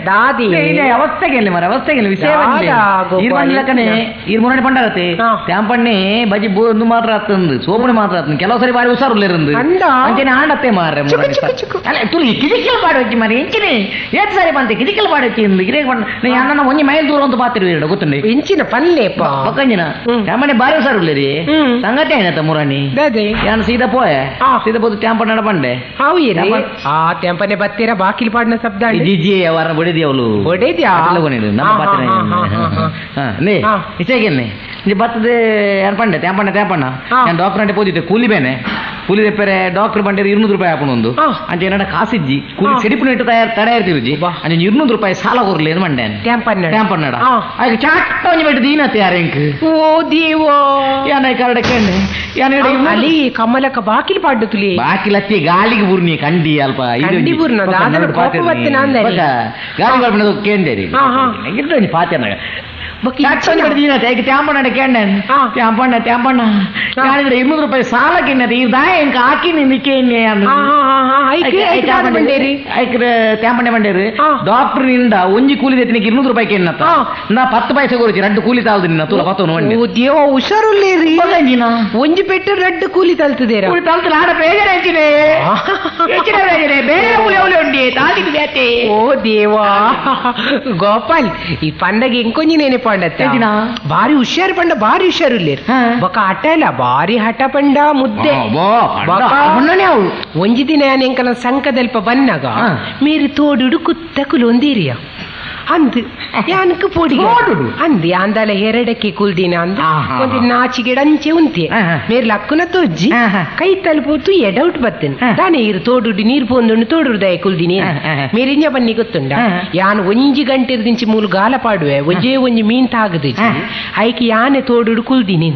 ದಾದಿ ಅವಸ್ಥೆಗೆ ಮರ ಅವಸ್ಥೆಗೆ ವಿಷಯ ಈರ್ ಮುರಾಣಿ ಪಂಡಾರತ್ತೆ ತ್ಯಾಂಪಣ್ಣೆ ಬಜಿ ಒಂದು ಮಾತ್ರ ಆಗ್ತಂದು ಸೋಪುಣಿ ಮಾತ್ರ ಆಗ್ತದೆ ಕೆಲವು ಸರಿ ಬಾರಿ ಹುಷಾರುಲ್ಲೇರಂದು ಅಂಚನೆ ಆಂಡತ್ತೆ ಮಾರ್ರೆ ಅಲ್ಲ ತುಳಿ ಕಿಜಿಕಲ್ ಪಾಡೊಚ್ಚಿ ಮಾರಿ ಎಂಚಿನಿ ಏತ್ ಸಾರಿ ಬಂತೆ ಕಿಜಿಕಲ್ ಪಾಡೊಚ್ಚಿ ಇಂದು ಇರೇ ಪಂಡ ಅನ್ನ ಒಂಜಿ ಮೈಲ್ ದೂರ ಅಂತ ಪಾತಿರು ಗೊತ್ತುಂಡಿ ಎಂಚಿನ ಪಲ್ಲೆಪ್ಪ ಪಕ್ಕಂಜಿನ ತ್ಯಾಂಪಣ್ಣೆ ಬಾರಿ ಹುಷಾರುಲ್ಲೇರಿ ಸಂಗತಿ ಆಯ್ನತ್ತ ಮುರಾಣಿ ಯಾನ್ ಸೀದಾ ಪೋಯೆ ಸೀದಾ ಪೋದು ತ್ಯಾಂಪಣ್ಣ ಪಂಡೆ ಆ ತ್ಯಾಂಪನೆ ಬತ್ತೀರ ಬಾಕಿಲ್ ಪಾಡಿನ ಶಬ್ದ ಜಿಜಿ ಅವರ ಬಡಿದಿ ಅವಳು ಬಡಿದ್ಯಾ ನಮ್ಮ ಪಾತ್ರ ಇಸೇಗೆನ್ನೆ ಬರ್ತದೆ ಯಾನ್ ಪಂಡೆ ತ್ಯಾಂಪಣ್ಣ ತ್ಯಾಂಪಣ್ಣ ನಾನು ಡಾಕ್ಟರ್ ಅಂಟೆ ಪೋದಿದ್ದೆ ಕೂಲಿ ಬೇನೆ ಕೂಲಿ ದೆಪ್ಪರೆ ಡಾಕ್ಟರ್ ಬಂಡೆ 200 ರೂಪಾಯಿ ಹಾಕೊಂಡು ಒಂದು ಅಂಚೆ ಏನಾಡ ಕಾಸಿಜ್ಜಿ ಕೂಲಿ ಸೆಡಿಪು ಇಟ್ಟು ತಯಾರು ತಡ ಇರ್ತೀವಿ ಅಂಚೆ 200 ರೂಪಾಯಿ ಸಾಲ ಕೊರ್ಲಿ ಏನು ಮಂಡೆ ತ್ಯಾಂಪಣ್ಣ ತ್ಯಾಂಪಣ್ಣಡ ಆಗ ಚಾಟ ಒಂಜಿ ಬೆಟ್ಟು ದೀನತ್ತೆ ಯಾರ ಎಂಕ್ ಓ ದೇವೋ ಯಾನ ಕರಡ ಕೆಂಡೆ ಯಾನ ಅಲ್ಲಿ ಕಮಲಕ್ಕ ಬಾಕಿಲ್ ಪಾಡ್ಡು ತುಲಿ ಬಾಕಿಲತ್ತಿ ಗಾಳಿಗೆ ಬುರ್ನಿ ಕಂಡಿ ಅಲ್ಪ ಕಂಡಿ ಬುರ್ನ ಗಾಳಿ ಬರ್ಪಣದು ಕೇಂದೇರಿ ಇಟ್ಟು ಪಾತ್ಯನಾಗ ತ್ಯಾಂಪಣ್ಣ ತ್ಯಾಂಪಣ್ಣ ಯಾರಿದ್ರೆ 200 ರೂಪಾಯಿ ಸಾಲ ಕಿನ್ನತೆ ಈ ದಾಯ ಎಂಕ ಹಾಕಿ ನಿನ್ಕೆ ತ್ಯಾಂಪಣ್ಣೆ ಬಂಡೇರು ಡಾಕ್ಟರ್ ನಿಂದ ಒಂಜಿ ಕೂಲಿ ದೆತ್ತಿನಕ್ಕೆ 200 ರೂಪಾಯಿ ಕೆನ್ನತ್ತ ನಾ 10 ಪೈಸೆ ಕೊರಚಿ ರಡ್ಡು ಕೂಲಿ ತಾಲ್ದು ನಿನ್ನ ತೂಲ ಪತ್ತೋನು ಬಂಡೆ ದೇವ ಹುಷಾರುಲ್ಲೇರಿ ಒಂಜಿ ಪೆಟ್ಟು ರಡ್ಡು ಕೂಲಿ ತಲ್ತದೇರ ಕೂಲಿ ತಲ್ತು ನಾಡ ಬೇಜಾರ ಹೆಚ್ಚಿನೆ ಹೆಚ್ಚಿನ ಬೇಜಾರೆ ಬೇರೆ ಕೂಲಿ ಅವಲೆ ಉಂಡಿ ತಾದಿಗೆ ಬ್ಯಾತೆ. ಓ ದೇವಾ ಗೋಪಾಲ್ ಈ ಪಂಡಗೆ ಎಂಕೊಂಜಿ ನೆನೆ ಪಂಡತ್ತ ಬಾರಿ ಹುಷಾರು ಪಂಡ ಬಾರಿ ಹುಷಾರುಲ್ಲೇರು ಬೊಕ ಹಠ ಇಲ್ಲ ಬಾರಿ ಹಠ ಪಂಡ ಮುದ್ದೆ ಒಂಜಿ ದಿನ ಎಂಕಲ ಸಂಕದಲ್ಪ ಬನ್ನಾಗ ಮೀರು ತೋಡುಡು ಕುತ್ತ ಕುಲೊಂದಿರಿಯ ಅಂದ್ ಯಾನಕ್ ಪೊಡಿ ಅಂದ್ ಯಾಂದಲ ಎರಡಕ್ಕೆ ಕುಲ್ದಿನ ಅಂದ್ ಒಂದು ನಾಚಿಗೆ ಅಂಚೆ ಉಂತೆ ಮೇರ್ ಲಕ್ಕುನ ತೋಜ್ಜಿ ಕೈ ತಲುಪುತ್ತು ಎಡೌಟ್ ಬತ್ತೇನೆ ತಾನೇ ಇರು ತೋಡುಡಿ ನೀರ್ ಪೋಂದುಂಡು ತೋಡುಡ್ದಾಯ ಕುಲ್ದಿನಿ ಮೇರಿಂಜ ಬನ್ನಿ ಗೊತ್ತುಂಡ ಯಾನ್ ಒಂಜಿ ಗಂಟೆ ದಿಂಚಿ ಮೂಲು ಗಾಲ ಪಾಡುವೆ ಒಂಜೇ ಒಂಜಿ ಮೀನ್ ತಾಗದಿಜಿ ಐಕೆ ಯಾನೆ ತೋಡುಡು ಕುಲ್ದಿನಿ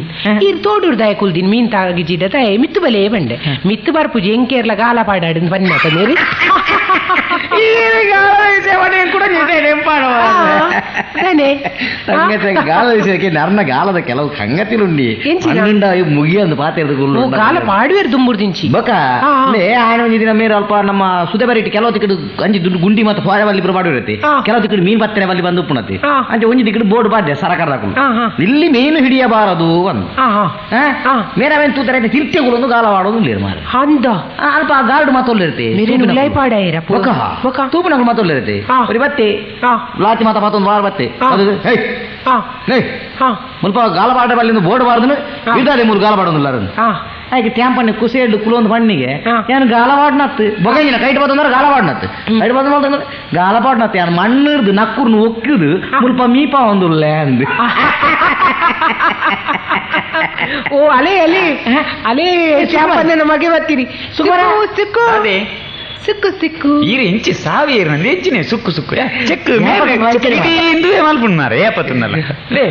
ಇರು ತೋಡುಡ್ದಾಯ ಕುಲ್ದಿನಿ ಮೀನ್ ತಾಗಿಜಿಡ ತಾಯ ಮಿತ್ತು ಬಲೇ ಬಂಡೆ ಮಿತ್ತು ಬರ್ಪುಜಿ ಎಂಕೇರ್ಲ ಗಾಲ ಪಾಡಾಡು ಬನ್ನಕ ಮೇರಿ ಗಾಲ ವಿಷಯಕ್ಕೆ ನರ್ನ ಗಾಲದ ಕೆಲವು ಸಂಗತಿಲುಂಡಿ ಪನ್ನಿಂಡ ಮುಗಿಯೊಂದು ಪಾತೆರ್ದು ಗಾಲ ಪಾಡುವೆರ್ ದುಂಬುರ್ದಿಂಚಿ ಬೊಕ ಆಯನ ಒಂಜಿ ದಿನ ಮೇರು ಅಲ್ಪ ನಮ್ಮ ಸುದೆ ಬರಿಟ್ ಕೆಲವು ತಿಕ್ಕಡು ಅಂಜಿ ದುಡ್ಡು ಗುಂಡಿ ಮತ್ತು ಫೋರೆ ಬಲ್ಲಿ ಇಬ್ರು ಮಾಡಿರತ್ತೆ ಕೆಲವು ತಿಕ್ಕಡು ಮೀನು ಪತ್ತನೆ ಬಲ್ಲಿ ಬಂದು ಉಪ್ಪುಣತಿ ಅಂಚೆ ಒಂಜಿ ದಿಕ್ಕಡು ಬೋರ್ಡ್ ಪಾಡ್ದೆ ಸರಕಾರದಾಕುಲು ಇಲ್ಲಿ ಮೀನು ಹಿಡಿಯಬಾರದು ಅಂದ್ ಮೇರೆ ಅವೇನು ತೂತಾರೆ ತಿರ್ತೆಗುಲೊಂದು ಗಾಲ ಮಾಡೋದು ಇಲ್ಲ ಮಾರೆ ಅಂದ ಅಲ್ಪ ಗಾರ್ಡ್ ಮಾತೊಲ್ಲಿರ್ತೆ ತೂಪುನಗಳು ಮಾತೊಲ್ಲಿರುತ್ತೆ ಬರೀ ಬತ್ತೆ ಲಾತಿ ಮಾತ ಮಾತೊಂದು ವಾರ ಬತ್ತೆ ಮುಲ್ಪ ಗಾಲಪಾಟ ಬಲ್ಲಿಂದ ಬೋರ್ಡ್ ಬಾರ್ದನು ಇದ್ದಾದೆ ಮೂರು ಗಾಲ ಪಾಡೊಂದಿಲ್ಲ ಆಯ್ಕೆ ತ್ಯಾಂಪಣ್ಣೆ ಕುಸಿಯಡ್ಡು ಕುಲೊಂದು ಬಣ್ಣಿಗೆ ಯಾನು ಗಾಲವಾಡ್ನತ್ತು ಬೊಗಂಜಿನ ಕೈಟ್ ಬತ್ತಂದ್ರೆ ಗಾಲವಾಡ್ನತ್ತು ಕೈಟ್ ಬಂದ ಗಾಲಪಾಡ್ನತ್ತು ಯಾನು ಮಣ್ಣಿರ್ದು ನಕ್ಕುರ್ನು ಒಕ್ಕಿದು ಮುಲ್ಪ ಮೀಪ ಒಂದುಲ್ಲೆ ಅಂದು. ಓ ಅಲೆ ಅಲೆ ಅಲೆ ತ್ಯಾಂಪಣ್ಣನ ಮಗೆ ಬರ್ತೀರಿ ಸುಮಾರು ಸಿಕ್ಕು ಸಿಕ್ಕು ಸಿಕ್ಕು ಈರು ಇಂಚಿ ಸಾವಿ ನಂದು ಎಂಚಿನೆ ಸುಕ್ಕು ಸುಕ್ಕು ಚೆಕ್ ಇಂದುವೆ ಮಲ್ಪುಂಡು ಏಪತ್ತುಂದಲ್ಲ ಲೇ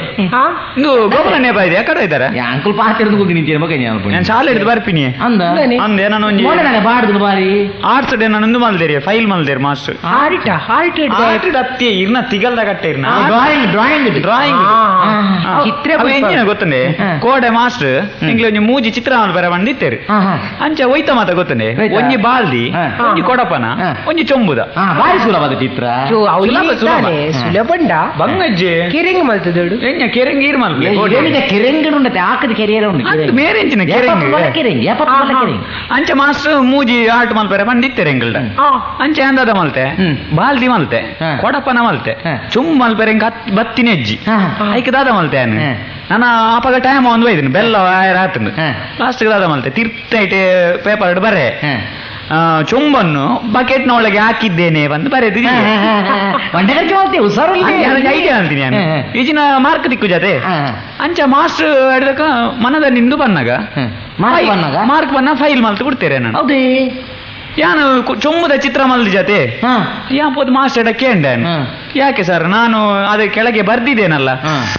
ಇಂದು ಗೋಪಾಲ ನೇಪ ಇದೆ ಕಡೆ ಇದ್ದಾರೆ ಅಂಕಲ್ ಪಾತಿರ್ದು ಹೋಗಿ ನಿಂತೇನೆ ಮಗ ನಾನು ಶಾಲೆ ಹಿಡಿದು ಬರ್ಪಿನಿ ಅಂದ ಅಂದೆ ನಾನು ಒಂಜಿ ಬಾಡ್ದು ಬಾರಿ ಆರ್ಟ್ಸ್ ಡೇ ನಾನು ಮಲ್ದೇರಿ ಫೈಲ್ ಮಲ್ದೇರಿ ಮಾಸ್ಟರ್ ಆರ್ಟ್ ಆರ್ಟ್ ಆರ್ಟ್ ಅತ್ತಿ ಇರ್ನ ತಿಗಲ್ದ ಕಟ್ಟೆ ಇರ್ನ ಡ್ರಾಯಿಂಗ್ ಡ್ರಾಯಿಂಗ್ ಡ್ರಾಯಿಂಗ್ ಚಿತ್ರ ಎಂಜಿನ ಗೊತ್ತಂದೆ ಕೋಡೆ ಮಾಸ್ಟರ್ ಇಂಗ್ಲಿ ಒಂಜಿ ಮೂಜಿ ಚಿತ್ರ ಬರ ಬಂದಿತ್ತೇರಿ ಅಂಚೆ ಒಯ್ತ ಮಾತ ಗೊತ್ತಂದೆ ಒಂಜಿ ಬಾಲ್ದಿ ಒಂಜಿ ಕೊಡಪನ ಒಂಜಿ ಚೊಂಬುದ ಬಾರಿ ಸುಲಭದ ಚಿತ್ರ ಸುಲಭಂಡ ಬಂಗಜ್ಜೆ ಕೆರೆಂಗ್ ಮಲ್ತದೋಡು ಎಂಜ ಕೆರೆಂಗ್ ಈರ್ ಮಲ್ಪಲೆ ಕೆರೆಂಗ್ ಉಂಡತೆ ಆಕದ ಕೆರೆಯರ ಉಂಡು ಮೇರೆ ಎಂಚಿನ ಕೆರೆಂಗ್ ಕೆರೆಂಗ್ ಕೆರೆಂಗ್ ಅಂಚೆ ಮಾಸ್ಟರ್ ಮೂಜಿ ಆರ್ಟ್ ಮಲ್ಪರೆ ಬಂದಿತ್ತೇರಿ ಎಂಗಲ್ಡ ಅಂಚೆ ಅಂದದ ಮಲ್ತೆ ಬಾಲ್ದಿ ಮಲ್ತೆ ಕೊಡಪನ ಮಲ್ತೆ ಚೊಂಬು ಮಲ್ಪರೆ ಬತ್ತಿನ ಹೆಜ್ಜಿ ಐಕೆ ದಾದ ಮಲ್ತೆ ನಾನು ಆಪಗ ಟೈಮ್ ಒಂದು ಒಯ್ದಿನಿ ಬೆಲ್ಲ ಆಯ್ತು ಲಾಸ್ಟ್ ದಾದ ಮಲ್ತೆ ತಿರ್ತೈಟೆ ಪೇಪರ್ ಬರೆ ಚೊಂಬನ್ನು ಬಕೆಟ್ನ ಒಳಗೆ ಹಾಕಿದ್ದೇನೆ ಬಂದು ಬರೆದಿದ್ದೀನಿ ಐಡಿಯಾ ಅಂತೀನಿ ನಾನು ಈಜಿನ ಮಾರ್ಕ್ ದಿಕ್ಕು ಜೊತೆ ಅಂಚ ಮಾಸ್ಟರ್ ಹಿಡ್ದಕ್ಕ ಮನದ ನಿಂದು ಬನ್ನಾಗ ಮಾರ್ಕ್ ಬನ್ನ ಫೈಲ್ ಮಲ್ತು ಕೊಡ್ತೇನೆ ನಾನು. ಹೌದೇ ಯಾನು ಚೊಂಬುದ ಚಿತ್ರ ಮಲ್ದ ಜೊತೆ ಯಾ ಪೋದು ಮಾಸ್ಟರ್ ಕೇಂಡೆ ಯಾಕೆ ಸರ್ ನಾನು ಅದೇ ಕೆಳಗೆ ಬರ್ದಿದ್ದೇನಲ್ಲ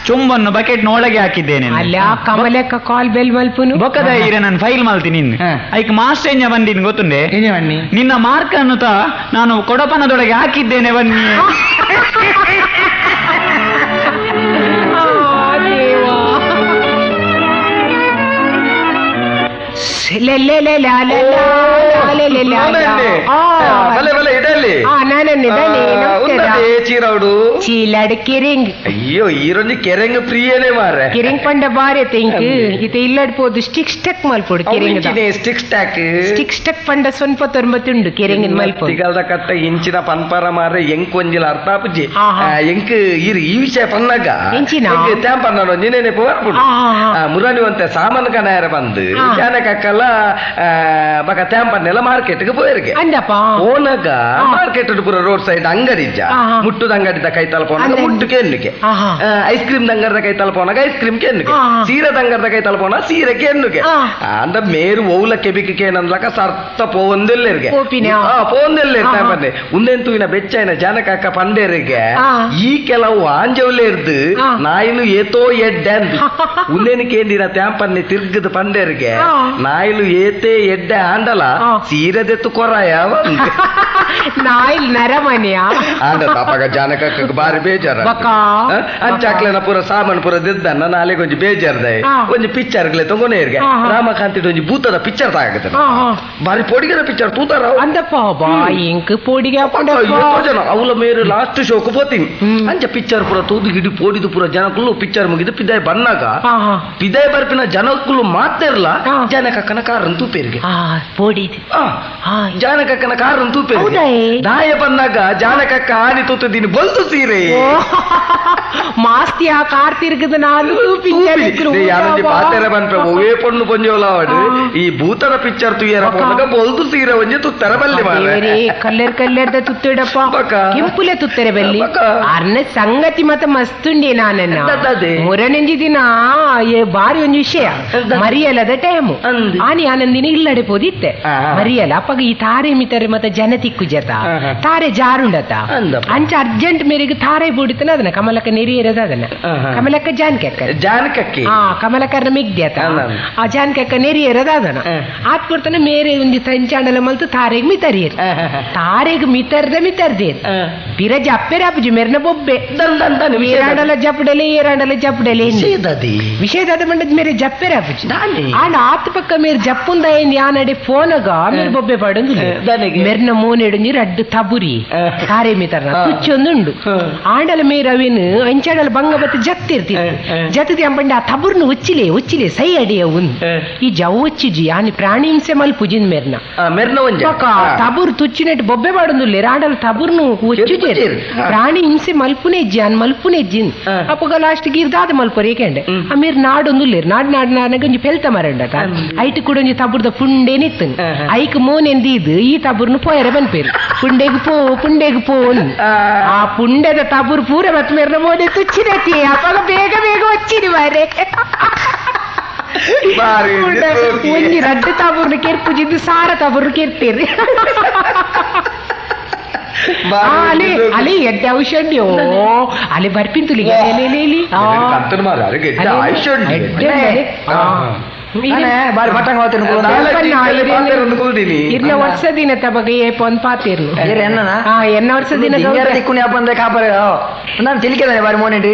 ಚೊಂಬನ್ನು ಬಕೆಟ್ನ ಒಳಗೆ ಹಾಕಿದ್ದೇನೆ ಅಲ್ಲ ಕಮಲಕ್ಕ ಕಾಲ್ ಬೆಲ್ ಮಲ್ಪುನು ಬೊಕ್ಕದ ಇರೆ ನಾನು ಫೈಲ್ ಮಲ್ತೀನಿ ಐಕ್ ಮಾಸ್ಟರ್ ಎಂಜ ಬಂದಿನಿ ಗೊತ್ತುಂಡೆ ನಿನ್ನ ಮಾರ್ಕ್ ಅನ್ನು ತಾ ನಾನು ಕೊಡಪನದೊಳಗೆ ಹಾಕಿದ್ದೇನೆ ಬನ್ನಿ. ಚೀಲಾಡ್ ಕೆರೆಂಗ್. ಅಯ್ಯೋ ಈರೊಂಜಿ ಕೆರೆಂಗ್ ಪ್ರಿಯನೇ ಮಾರ್ರೆ. ಕೆರೆಂಗ್ ಪಂಡ ಬಾರೆ ತೆಂಕ್ ಇತ್ತೆ ಇಲ್ಲಡ್ ಪೋದು ಸ್ಟಿಕ್ ಸ್ಟಕ್ ಮಲ್ಪೊಡು. ಕೆರೆಂಗ್ stick stuck stick stuck ಪಂಡ ಸ್ವಲ್ಪ ತೊಂಬತ್ತುಂಡು ಕೆರೆಂಗಿನ ಮಲ್ಪೊಡು. ತಿಗಲ್ದ ಕಟ್ಟ ಇಂಚಿನ ಪನ್ಪರ ಮಾರ್ರೆ ಎಂಕ್ ಒಂಜಿಲ ಅರ್ಥ ಆಪುಜಿ. ಎಂಕ್ ಈರ್ ಈ ವಿಷಯ ಪನ್ನಾಗ ತ್ಯಾಂಪನ್ನ ಒಂಜಿ ನೆನಪು ಬರ್ಪುಂಡು. ಮುರಾನಿ ಒಂತೆ ಸಾಮಾನು ಕನಾಯರ ಬಂದು ಜಾನಕಕ್ಕಲ್ಲ ಬಕ ತ್ಯಾಂಪನ್ನೆಲ್ಲ ಮಾರ್ಕೆಟ್ಗೆ ಪೋಯರ್ಗೆ. ಪೋನಾಗ ಮಾರ್ಕೆಟ್ ಪೂರ ರೋಡ್ ಸೈಡ್ ಅಂಗಡಿ ಇಜ್ಜ. ಮುಟ್ಟುದ ಅಂಗಡಿದ ಕೈ ತಲ ಪೋನಾಗ ಮುಟ್ಟು ಕೆನ್ನುಗೆ, ಐಸ್ ಕ್ರೀಮ್ ದಂಗರದ ಕೈ ತಲ ಪೋನಾಗ ಐಸ್ ಕ್ರೀಮ್ ಕೆನ್ನುಗೆ, ಸೀರೆದ ಅಂಗರದ ಕೈ ತಲ ಪೋನ ಸೀರೆ ಕೆನ್ನುಗೆ. ಅಂದ ಮೇರು ಓಲ ಕೆಬಿಕೆ ಕೇನಂದ್ಲಕ ಸರ್ತ ಪೋವೊಂದೆಲ್ಲರಿಗೆ ಪೋವೊಂದೆಲ್ಲೇರು ತ್ಯಾಂಪನ್ನೆ. ಉಂದೆಂತೂ ಇನ್ನ ಬೆಚ್ಚಾಯಿನ ಜಾನಕಕ್ಕ ಪಂಡೇರಿಗೆ ಈ ಕೆಲವು ಆಂಜವ್ಲೇ ಇರ್ದು ನಾಯಿಲು ಏತೋ ಎಡ್ಡೆ ಅಂದು ಉಂದೇನು ಕೇಂದಿನ ತ್ಯಾಂಪನ್ನೆ ತಿರ್ಗದ ಪಂಡೇರಿಗೆ ನಾಯಿಲು ಏತೇ ಎಡ್ಡೆ ಆಂಡಲ ಸೀರೆದೆತ್ತು ಕೊರಾಯ ನಾಯಿಲ್ ನರಮನೆಯ ಆಂಡ ತಾಪಗ ಜಾನಕಕ್ಕ ಬಾರಿ ಬೇಜಾರ. ಅಂಚಾಕ್ಲೆನ ಪೂರ ಸಾಮಾನು ಪೂರ ದಿದ್ದನ್ನ ನಾಳೆ ಒಂಜಿ ಬೇಜಾರ್ದ ಒಂಜಿ ಪಿಕ್ಚರ್ಗ್ಲೆ ತಗೊಂಡೇರ್ಗೆ ರಾಮಕಾಂತಿ ಒಂಜಿ ಭೂತದ ಪಿಕ್ಚರ್ ತಾಗತ್ತೆ ಬಾರಿ ಪೊಡಿಗರ ಪಿಕ್ಚರ್ ತೂತಾರ ಅಂದಪ್ಪ ಬಾಯಿ ಇಂಕ್ ಪೊಡಿಗೆ ಜನ ಅವಲ ಮೇರು ಲಾಸ್ಟ್ ಶೋಕ್ ಪೋತೀನಿ. ಅಂಚ ಪಿಕ್ಚರ್ ಪೂರ ತೂದು ಗಿಡಿ ಪೋಡಿದು ಪೂರ ಜನಕ್ಕೂ ಪಿಕ್ಚರ್ ಮುಗಿದು ಪಿದಾಯ್ ಬನ್ನಾಗ ಪಿದಾಯ್ ಬರ್ಪಿನ ಜನಕ್ಕೂ ಮಾತಿರ್ಲ ಜನಕಕ್ಕನ ಕಾರನ್ ತೂಪೇರಿಗೆ ಜಾನಕಕ್ಕನ ಕಾರನ್ ತೂಪೇರಿಗೆ ದಾಯ ಬಂದಾಗ ಜಾನಕಕ್ಕ ಆನಿ ತೂತಿದ್ದೀನಿ ಬಲ್ತು ಸೀರೆ ಮಾಸ್ತಿ ಆ ಕಾರ್ ತಿರುಗದ ನಾನು ಪಾತೆರ ಬನ್ಪೆ ಒವೇ ಪೊಣ್ಣು ಪೊಂಜೋಲಾವಡು ಈ ಭೂತದ ಪಿಕ್ಚರ್ ತುಯ್ಯರ ಪೋನಾಗ ಬೊಲ್ದು ಸೀರೆ ಒಂಜಿ ತುತ್ತರ ಬಲ್ಲಿ ಮಾರ್ರೆ. ಕಲ್ಲರ್ ಕಲ್ಲರ್ದ ತುತ್ತಿಡಪ್ಪ ಕೆಂಪುಲೆ ತುತ್ತರ ಬಲ್ಲಿ ಅರ್ನ ಸಂಗತಿ ಮತ ಮಸ್ತುಂಡೆ ನಾನನ್ನ ಮುರನೆಂಜಿ ದಿನ ಬಾರಿ ಒಂಜಿ ವಿಷಯ ಮರಿಯಲದ ಟೈಮ್ ಆನಿ ಆನಂದಿನ ಇಲ್ಲಡೆ ಪೋದಿತ್ತೆ ಮರಿಯಲ ಅಪ್ಪಗ ಈ ತಾರೆ ಮಿತಾರೆ ಮತ್ತ ಜನ ತಿಕ್ಕು ಜತ ತಾರೆ ಜಾರುಂಡತ ಅಂಚ ಅರ್ಜೆಂಟ್ ಮೇರೆಗೆ ತಾರೆ ಬೂಡಿತನ ಅದನ್ನ ಕಮಲಕ್ಕ ನೆರಿಯರದ ಅದನ್ನ ಕಮಲಕ್ಕ ಜಾನ್ಕಕ್ಕ ಜಾನಕಕ್ಕೆ ಹಾ ಕಮಲಕರ್ನ ಮಿಗ್ದ್ಯತ ಆ ಜಾನ್ಕಕ್ಕ ನೆರಿಯರದ ಅದನ್ನ ಆತ್ ಕೊಡ್ತಾನೆ ಮೇರೆ ಒಂಜಿ ಸಂಚಾಂಡಲ ಮಲ್ತು ತಾರೆಗ್ ಮಿತರಿಯರ್ ತಾರೆಗ್ ಮಿತರ್ದ ಮಿತರ್ದೇರ್ ಪಿರ ಜಪ್ಪೆರ ಅಪ್ಪುಜಿ ಮೇರ್ನ ಬೊಬ್ಬೆ ಏರಾಂಡಲ ಜಪ್ಪಡಲೆ ಏರಾಂಡಲ ಜಪ್ಪಡಲೆ ವಿಷಯದಾದ ಮಂಡದ ಮೇರೆ ಜಪ್ಪೆರ ಅಪ್ಪುಜಿ ಆಂಡ ಆತ್ ಪಕ್ಕ ಮೇರೆ ಜಪ್ಪುಂದ ಏನ್ ಯಾನಡೆ ಫೋನಗ ಮೇರೆ ಬೊಬ್ಬೆ ಪಾಡೊಂದು ಮೆರ್ನ ಮೋನೆಡು ರಡ್ಡು ತಬುರಿ ತಾರೆ ಮಿತರ್ನ ತುಚ್ಚೊಂದುಂಡು ಆಂಡಲ ಮೇರ್ ಅವೇನು ಅಂಚಾಡಲ ಬಂಗ ಬತ್ತು ಜತ್ತಿರ್ತಿ ಜತ್ತದಿ ಅಂಬಂಡ ಆ ತಬುರ್ನು ಉಚ್ಚಿಲೆ ಉಚ್ಚಿಲೆ ಸೈ ಅಡಿಯ ಉಂದು ಈ ಜವ್ ಉಚ್ಚಿಜಿ ಆನಿ ಪ್ರಾಣಿ ಹಿಂಸೆ ಮಲ್ಪುಜಿನ್ ಮೆರ್ನ ಮೆರ್ನ ಒಂಜಿ ತಬುರ್ ತುಚ್ಚಿನೆಟ್ ಬೊಬ್ಬೆ ಪಾಡೊಂದುಲ್ಲೆ ಆಂಡಲ ತಬುರ್ನು ಉಚ್ಚುಜೆರ್ ಪ್ರಾಣಿ ಹಿಂಸೆ ಮಲ್ಪುನೆಜ್ಜಿ ಅನ್ ಮಲ್ಪುನೆಜ್ಜಿನ್ ಅಪ್ಪಗ ಲಾಸ್ಟ್ ಗಿರ್ದಾದ ಮಲ್ಪೊರು ಏಕೆಂಡೆ ಆ ಮೇರ್ ನಾಡೊಂದುಲ್ಲೇರ್ ನಾಡ್ ನಾಡ್ ನಾಡನಾಗ ಒಂಜಿ ಪೆಲ್ತ ಮರಂಡತ ಐಟ್ ಕೂಡ ಒಂಜಿ ತಬುರ್ದ ಪುಂಡೇನಿತ್ತು ಐಕ್ ಮೋನೆಂದೀದು ಈ ತಬುರ್ನು ಪೋಯರ ಬನ್ಪೇರು ಪುಂಡೆಗ್ ಪೋ ಪುಂಡೆಗ್ ಪೋ ಆ ಪುಂಡೆದ ತಬುರ್ ಪೂರ ಮತ್ ಮೇರ್ನ ಮೋನೆ ತುಚ್ಚಿನತಿ ಅಪ್ಪಗ ಬೇಗ ಬೇಗ వచ్చింది ಮಾರೆ ಒಂಜಿ ರಡ್ಡು ತಬುರ್ನು ಕೆರ್ಪುಜಿದ್ದು ಸಾರ ತಬುರ್ನು ಕೆರ್ತೀರಿ. ಅಲೆ ಅಲೆ ಎಡ್ಡೆ ಔಷಧಿ ಅಲೆ ಬರ್ಪಿಂತುಲಿಗೆ ಇರ್ನ ವರ್ಷ ದಿನ ತಬಗ ಏಪ ಒಂದ್ ಪಾತಿರ್ನು ಎನ್ನ ವರ್ಷ ದಿನ ನಾನು ತಿಳಿಕೆದಾನೆ ಬಾರಿ ಮೋನೆಂಡು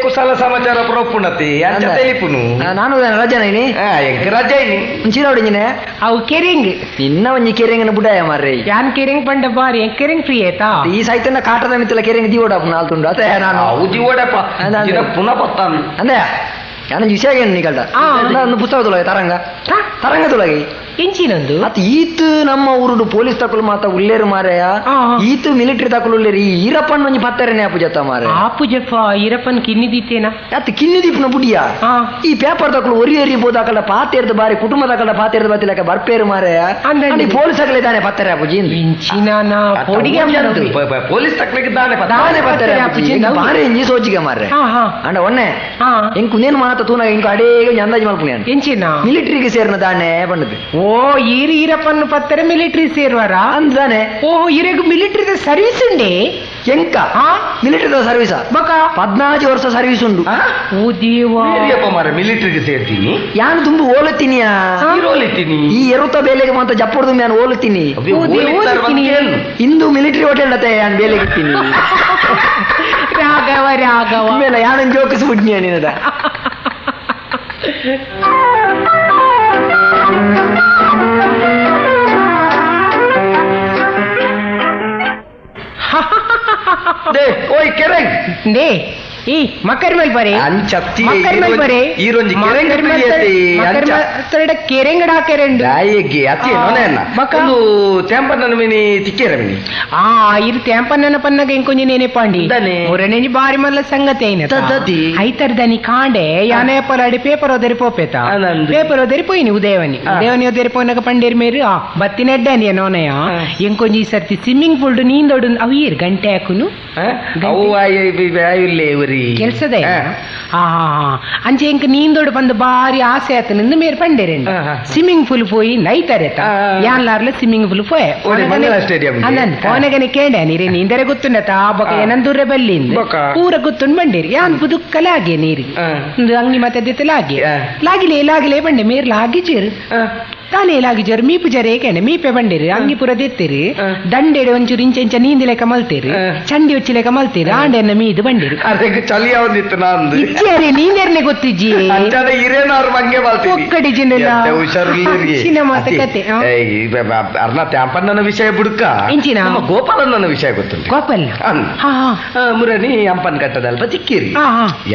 ಕುಶಲ ಸಮಾಚಾರ ಪ್ರೊಪ್ಪುಣತಿ ಅಂಚ ತೆಲಿಪುನು ನಾನು ರಜಾನ ಇನಿ ರಜಾ ಇನಿ ಚೀರಾವಡಿಂಜಿನೆ ಅವು ಕೆರೆಂಗ್ ನಿನ್ನ ಒಂಜಿ ಕೆರೆಂಗನ ಬುಡಾಯ ಮಾರ್ರೆ ಯಾನ್ ಕೆರೆಂಗ್ ಪಂಡ ಬಾರಿ ಕೆರೆಂಗ್ ಫ್ರೀ ಆಯ್ತಾ ಈ ಸಾಯ್ತನ ಕಾಟದ ಮಿತ್ತಲ ಕೆರೆಂಗ್ ದಿವೋಡಪ್ಪ ನಾಲ್ತುಂಡು ಅದೇ ನಾನು ಅವು ದಿವೋಡಪ್ಪ ಪುನಃ ಬತ್ತಾನು ಅಂದೆ ನಾನು ವಿಷಯ ಏನು ನಿಗಲ್ದ ಒಂದು ಪುಸ್ತಕ ತೊಳಗೆ ತರಂಗ ತರಂಗ ತೊಳಗೆ ಎಂಚಿನೊಂದು ಅತ್ ಈತ್ ನಮ್ಮ ಊರುಡು ಪೊಲೀಸ್ ತಕಲು ಮಾತ ಉಲ್ಲೇರು ಮಾರೆಯ ಈತ್ ಮಿಲಿಟರಿ ತಕಲು ಉಲ್ಲೇರು ಈ ಈರಪ್ಪನ್ ಒಂಜಿ ಪತ್ತರನೆ ಆಪುಜತ್ತ ಮಾರೆ ಆಪುಜಪ್ಪ ಈರಪ್ಪನ್ ಕಿನ್ನಿ ದೀತೇನ ಅತ್ ಕಿನ್ನಿ ದೀಪನ ಬುಡಿಯ ಈ ಪೇಪರ್ ತಕಲು ಒರಿ ಒರಿ ಬೋದಾಕಲ ಪಾತೇರ್ದ ಬಾರಿ ಕುಟುಂಬ ತಕಲ ಪಾತೇರ್ದ ಬಾತಿಲಕ ಬರ್ಪೇರು ಮಾರೆಯ ಅಲ್ಲಿ ಪೊಲೀಸ್ ತಕಲೆ ತಾನೆ ಪತ್ತರೆ ಆಪುಜಿ ಇಂಚಿನ ಪೊಡಿಗೆ ಪೊಲೀಸ್ ತಕಲಿಗೆ ದಾನೆ ದಾನೆ ಪತ್ತರೆ ಆಪುಜಿ ಬಾರಿ ಇಂಜಿ ಸೋಚಿಗೆ ಮಾರೆ ಅಂಡ ಒನ್ನೆ ಎಂಕ್ ಉಂದೇನು ಮಾತ ತೂನ ಇಂಕ ಅಡೇ ಅಂದಾಜು ಮಲ್ಪುನಿ ಎಂಚಿನ ಮಿಲಿಟರಿಗೆ ಸೇರ್ನ ದಾನೆ ಬಂದದ್ದು ಓ ಈರ್ ಈರಪ್ಪನ್ ಪತ್ತರೆ ಮಿಲಿಟರಿ ಸೇರುವಾರ ಅಂದಾನೆ ಓಹೋ ಇರೆಗ್ ಮಿಲಿಟರಿ ಸರ್ವಿಸ್ ಉಂಡೆ ಎಂಕ ಮಿಲಿಟರಿ ಸರ್ವಿಸ್ ಬಕ 14 ವರ್ಷ ಸರ್ವಿಸ್ ಉಂಡು ಓ ದೇವಾ ಮಾರೆ ಮಿಲಿಟರಿಗೆ ಸೇರ್ತೀನಿ ಯಾನು ತುಂಬ ಓಲುತ್ತೀನಿಯಾ ಈ ಎರುತ್ತ ಬೇಲೆಗೆ ಮಾತ ಜಪ್ಪುಡ್ದು ನಾನು ಓಲುತ್ತೀನಿ ಇಂದು ಮಿಲಿಟರಿ ಹೋಟೆಲ್ ಅತ್ತೆ ಯಾನ್ ಬೇಲೆಗೆ ಇತ್ತೀನಿ ರಾಘವ ರಾಘವ ಮೇಲೆ ಯಾನನ್ ಜೋಕಿಸ್ಬಿಡ್ನಿ ನಿನ್ನದ. ಓಯ್ ಕೆರೆಂಗ್ they ಈ ಮಕ್ಕರ್ ಮೇಲ್ ಬರೆ ಅಂಚತ್ತಿ ಮಕ್ಕರ್ ಮೇಲ್ ಬರೆ ಈರೊಂಜಿ ಕೆರೆಂಗ್ ಮಕ್ಕರ್ ಮಲ್ತರಡ ಕೆರೆಂಗಡ ಹಾಕೆರೆಂಡು ದಾಯಿಗೆ ಅತಿ ನೋನೆನ್ನ ಒಂದು ತ್ಯಾಂಪನ್ನ ಮಿನಿ ತಿಕ್ಕೇರ ಮಿನಿ ಆ ಇರು ತ್ಯಾಂಪನ್ನ ಪನ್ನಗ ಇಂಕೊಂಜಿ ನೇನೆ ಪಾಂಡಿ ಮುರನೇಜಿ ಬಾರಿ ಮಲ್ಲ ಸಂಗತಿ ಐನ ಐತರ್ದನಿ ಕಾಂಡೆ ಯಾನೆ ಪಲಾಡಿ ಪೇಪರ್ ಓದರಿ ಪೋಪೇತ ಪೇಪರ್ ಓದರಿ ಪೋಯಿನಿ ಉದಯವನಿ ಉದಯವನಿ ಓದರಿ ಪೋನಗ ಪಂಡೇರ್ ಮೇರು ಬತ್ತಿನೆಡ್ಡಾನಿ ನೋನಯ ಇಂಕೊಂಜಿ ಈ ಸರ್ತಿ ಸ್ವಿಮ್ಮಿಂಗ್ ಪೂಲ್ ನೀಂದೊಡು ಅವು ಈರ್ ಗಂಟೆ ಹಾಕುನು ಅವು ಕೆಲ್ಸದ ಅಂಚೆ ಇಂಕ ನೀಂದೋಡು ಬಂದು ಬಾರಿ ಆಸೆ ಆತ ನಿಂದು ಮೇರ್ ಪಂಡೇರೆಂಡು ಸ್ವಿಮ್ಮಿಂಗ್ ಪೂಲ್ ಪೋಯಿ ನೈತಾರೆ ಯಾನ್ಲಾರ್ಲ ಸ್ವಿಮ್ಮಿಂಗ್ ಪೂಲ್ ಪೋಯೆ ಪೋನಗನೆ ಕೇಂಡೆ ನೀರೇ ನೀಂದರೆ ಗೊತ್ತುಂಡತ ಬೊಕ ಏನಂದೂರ ಬಲ್ಲಿ ಪೂರ ಗೊತ್ತುಂಡು ಬಂಡೇರಿ ಯಾನ್ ಪುದುಕ್ಕ ಲಾಗೆ ನೀರಿಗೆ ಅಂಗಿ ಮತ್ತೆ ಲಾಗೆ ಲಾಗಿಲೆ ಲಾಗಿಲೆ ಬಂಡೆ ಮೇರ್ ಲಾಗಿಜೇರು ತಾನೇ ಲಾಗಿಜರು ಮೀಪು ಜರೆ ಏಕೆಂಡೆ ಮೀಪೆ ಬಂಡೇರಿ ಅಂಗಿ ಪೂರ ದೆತ್ತೀರಿ ದಂಡೆಡೆ ಒಂಚೂರು ಇಂಚ ಇಂಚ ನೀಂದಿ ಲೆಕ್ಕ ಮಲ್ತೀರಿ ಚಂಡಿ ಉಚ್ಚಿ ಲೆಕ್ಕ ಮಲ್ತೀರಿ ಆಂಡೆನ್ನ ಮೀದು ಬಂಡೇರಿ ಅದಕ್ಕೆ ಚಳಿ ಯಾವ್ದಿತ್ತು ನಂದು ಇಜ್ಜಿ ನೀಂದೇರ್ನೆ ಗೊತ್ತಿಜ್ಜಿ ಒಕ್ಕಡಿ ಜಿನ್ನೆಲ್ಲ ಕತೆ ಅರ್ನ ತ್ಯಾಂಪಣ್ಣನ ವಿಷಯ ಬುಡ್ಕ ಇಂಚಿನ ನಮ್ಮ ಗೋಪಾಲಣ್ಣನ ವಿಷಯ ಗೊತ್ತುಂಟು ಗೋಪಾಲ ಮುರಣಿ ಅಂಪನ್ ಕಟ್ಟದಲ್ಪ ತಿಕ್ಕಿರಿ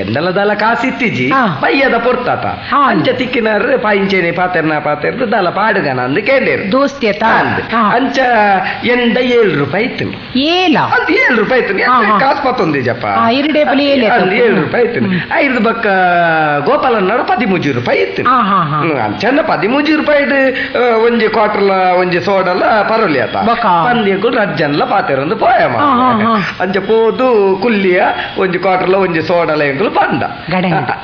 ಎಂದಲದಲ ಕಾಸಿತ್ತಿಜಿ ಪಯ್ಯದ ಪೊರ್ತಾತ ಅಂಚ ತಿಕ್ಕಿನಾರ ಪಾಯಿಂಚೇನೆ ಪಾತೆರ್ನ ಪಾತೆರ್ದು ದಲ ಪಾಡುಗನ ಅಂದು ಕೇಂಡೇರು ದೋಸ್ತಿ ಅಂಚ ಎಂಡ 7 ರೂಪಾಯಿ ಇತ್ತು ಏಲ ಅದು 7 ರೂಪಾಯಿ ಇತ್ತು ಕಾಸು ಪತ್ತೊಂದಿಜಪ್ಪ 7 ರೂಪಾಯಿ ಇತ್ತು ಐದು ಬಕ್ಕ ಗೋಪಾಲನ್ನಡ 13 ರೂಪಾಯಿ ಇತ್ತು ಅಂಚನ 13 ರೂಪಾಯಿ ಒಂಜಿ ಕ್ವಾರ್ಟರ್ಲ ಒಂಜಿ ಸೋಡಲ ಪರೋಲಿ ಆತ ಪಂದ್ಯಕ್ಕೂ ರಜ್ಜನ್ಲ ಪಾತೆರೊಂದು ಪೋಯಮ ಅಂಚ ಪೋದು ಕುಲ್ಲಿಯ ಒಂಜಿ ಕ್ವಾರ್ಟರ್ಲ ಒಂಜಿ ಸೋಡಲ ಎಂಕುಲು ಪಂಡ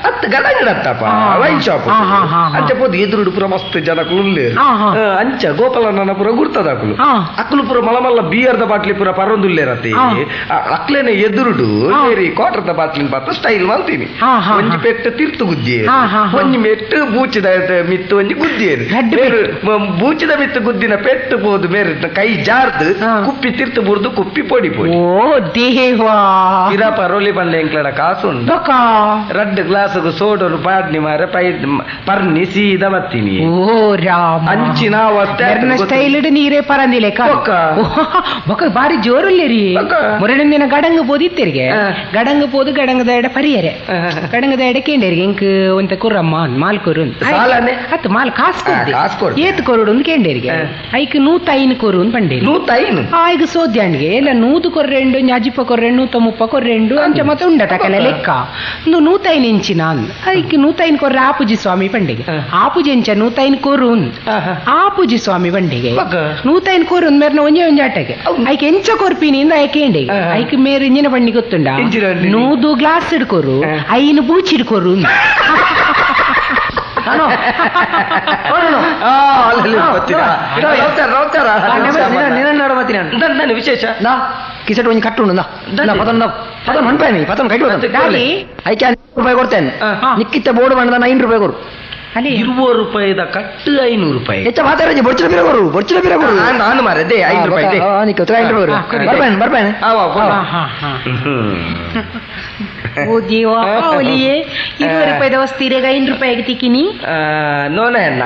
ಅತ್ತ ಗಡಂಗಡತ್ತಪ್ಪ ವೈನ್ ಶಾಪ್ ಅಂಚ ಪೋದು ಎದುರುಡು ಪೂರ ಮಸ್ತ್ ಜನಕುಲು ಅಂಚ ಗೋಪಾಲಣ್ಣನ ಪೂರ ಗುರ್ತದ ಅಕುಲು ಅಕ್ಲು ಪೂರ ಮಲಮಲ್ಲ ಬಿಯರ್ದ ಬಾಟ್ಲಿ ಪೂರ ಪರೊಂದುಲ್ಲೇರತಿ ಅಕ್ಲೇನೆ ಎದುರುಡು ಕ್ವಾರ್ಟರ್ದ ಬಾಟ್ಲಿನ ಪಾತ್ರ ಸ್ಟೈಲ್ ಮಾಡ್ತೀನಿ ಒಂಜಿ ಪೆಟ್ಟು ತಿರ್ತು ಗುದ್ದಿಯೇರು ಒಂಜಿ ಮೆಟ್ಟು ಬೂಚಿದ ಮಿತ್ತು ಒಂಜಿ ಗುದ್ದಿಯೇರು ಬೂಚಿದ ಮಿತ್ತು ಗುದ್ದಿನ ಪೆಟ್ಟು ಪೋದು ಮೇರೆ ಕೈ ಜಾರ್ದು ಕುಪ್ಪಿ ತಿರ್ತು ಬುರ್ದು ಕುಪ್ಪಿ ಪೊಡಿ ಪೊಡಿ ಓ ದೇವಾ ಇರ ಪರೋಲಿ ಬಂದ ಎಂಕ್ಲಡ ಕಾಸು ಉಂಟು ರಡ್ಡು ಗ್ಲಾಸ್ಗು ಸೋಡೋನು ಪಾಡ್ನಿ ಮಾರ ಪೈ ಪರ್ನಿ ಸೀದಾ ಬತ್ತೀನಿ ಓ ರಾಮ ಅಂಚಿನ ಸ್ಟೈಲ್ ನೀರೇ ಪರಂದಿಲೆ ಬೊಕ ಬಾರಿ ಜೋರುಲ್ಲೇರಿ ಮೊರಳಿನ ಗಡಂಗ ಪೋದಿತ್ತೆರಿಗೆ ಗಡಂಗ ಪೋದು ಗಡಂಗದ ಎಡ ಪರಿಯರೆ ಗಡಂಗದ ಎಡ ಕೇಂಡೇರಿಗೆ ಇಂಕ್ ಒಂತ ಕುರ್ರಮ್ಮ ಮಾಲ್ ಕೊರು ಅತ್ತು ಮಾಲ್ ಕಾಸು ಕೊಡು ಏತ್ ಕೊರುಡು ಒಂದು ಕೇಂಡೇರಿಗೆ ಐಕ್ 105 ಕೊರು ಅಂತ ಪಂಡೇರಿ 105 ಆಯ್ಗ ಸೋದ್ಯಾಂಡ್ಗೆ ಎಲ್ಲ 100 ಕೊರ್ರೆಂಡು ಅಜಿಪ ಕೊರ್ರೆಂಡು 130 ಕೊರ್ರೆಂಡು ಅಂಚ ಮತ್ತೆ ಉಂಡತಕಲ ಲೆಕ್ಕ 105 ಇಂಚಿನ ಐಕ್ 105 ಕೊರ್ರೆ ಆಪುಜಿ ಸ್ವಾಮಿ ಪಂಡೆಗೆ ಆಪುಜಿ ಇಂಚ 105 ಕೊರು ಆಪುಜಿ ಸ್ವಾಮಿ ಬಂಡಿಗೆ 105 ಕೊರು ಮೇರ್ನ ಒಂಜೆ ಒಂಜೆ ಆಟಗೆ ಐಕ್ ಎಂಚ ಕೊರ್ಪಿನಿ ಇಂದ ಐಕೆ ಐಕ್ ಮೇರ್ ಇಂಜಿನ ಬಣ್ಣಿ ಗೊತ್ತುಂಡ 100 ಗ್ಲಾಸ್ ಹಿಡ್ಕೊರು 5 ಬೂಚಿ ಹಿಡ್ಕೊರು ವಿಶೇಷ ಕಿಸೆಟ್ ಒಂಜಿ ಕಟ್ಟುಂಡು ಪತನ್ ಮನ್ಪಾಯಿ ಪತನ್ ಕಟ್ಟು ಐಕೆ ರೂಪಾಯಿ ಕೊಡ್ತೇನೆ ನಿಕ್ಕಿತ್ತ ಬೋರ್ಡ್ ಬಂದ 9 ರೂಪಾಯಿ ಕೊಡು 20 ರೂಪಾಯಿದ ಕಟ್ಟು 500 ರೂಪಾಯಿ ಹೆಚ್ಚ ಮಾತಾಡಜಿ ಬೊರ್ಚಿನ ಬಿರ ಕೊರು ಬೊರ್ಚಿನ ಬಿರ ಕೊರು ನಾನು ಮಾರದೆ 5 ರೂಪಾಯಿ ಇದೆ ನಿಕ್ಕ 5 ರೂಪಾಯಿ ಬರ್ಪಾನೆ ಬರ್ಪಾನೆ ಓ ದೇವಾ ಒಲಿಯೇ 20 ರೂಪಾಯಿದ ವಸ್ತು ಇರೇಗ 5 ರೂಪಾಯಿಗೆ ತಿಕ್ಕಿನಿ ನೋನೆ ಅಣ್ಣ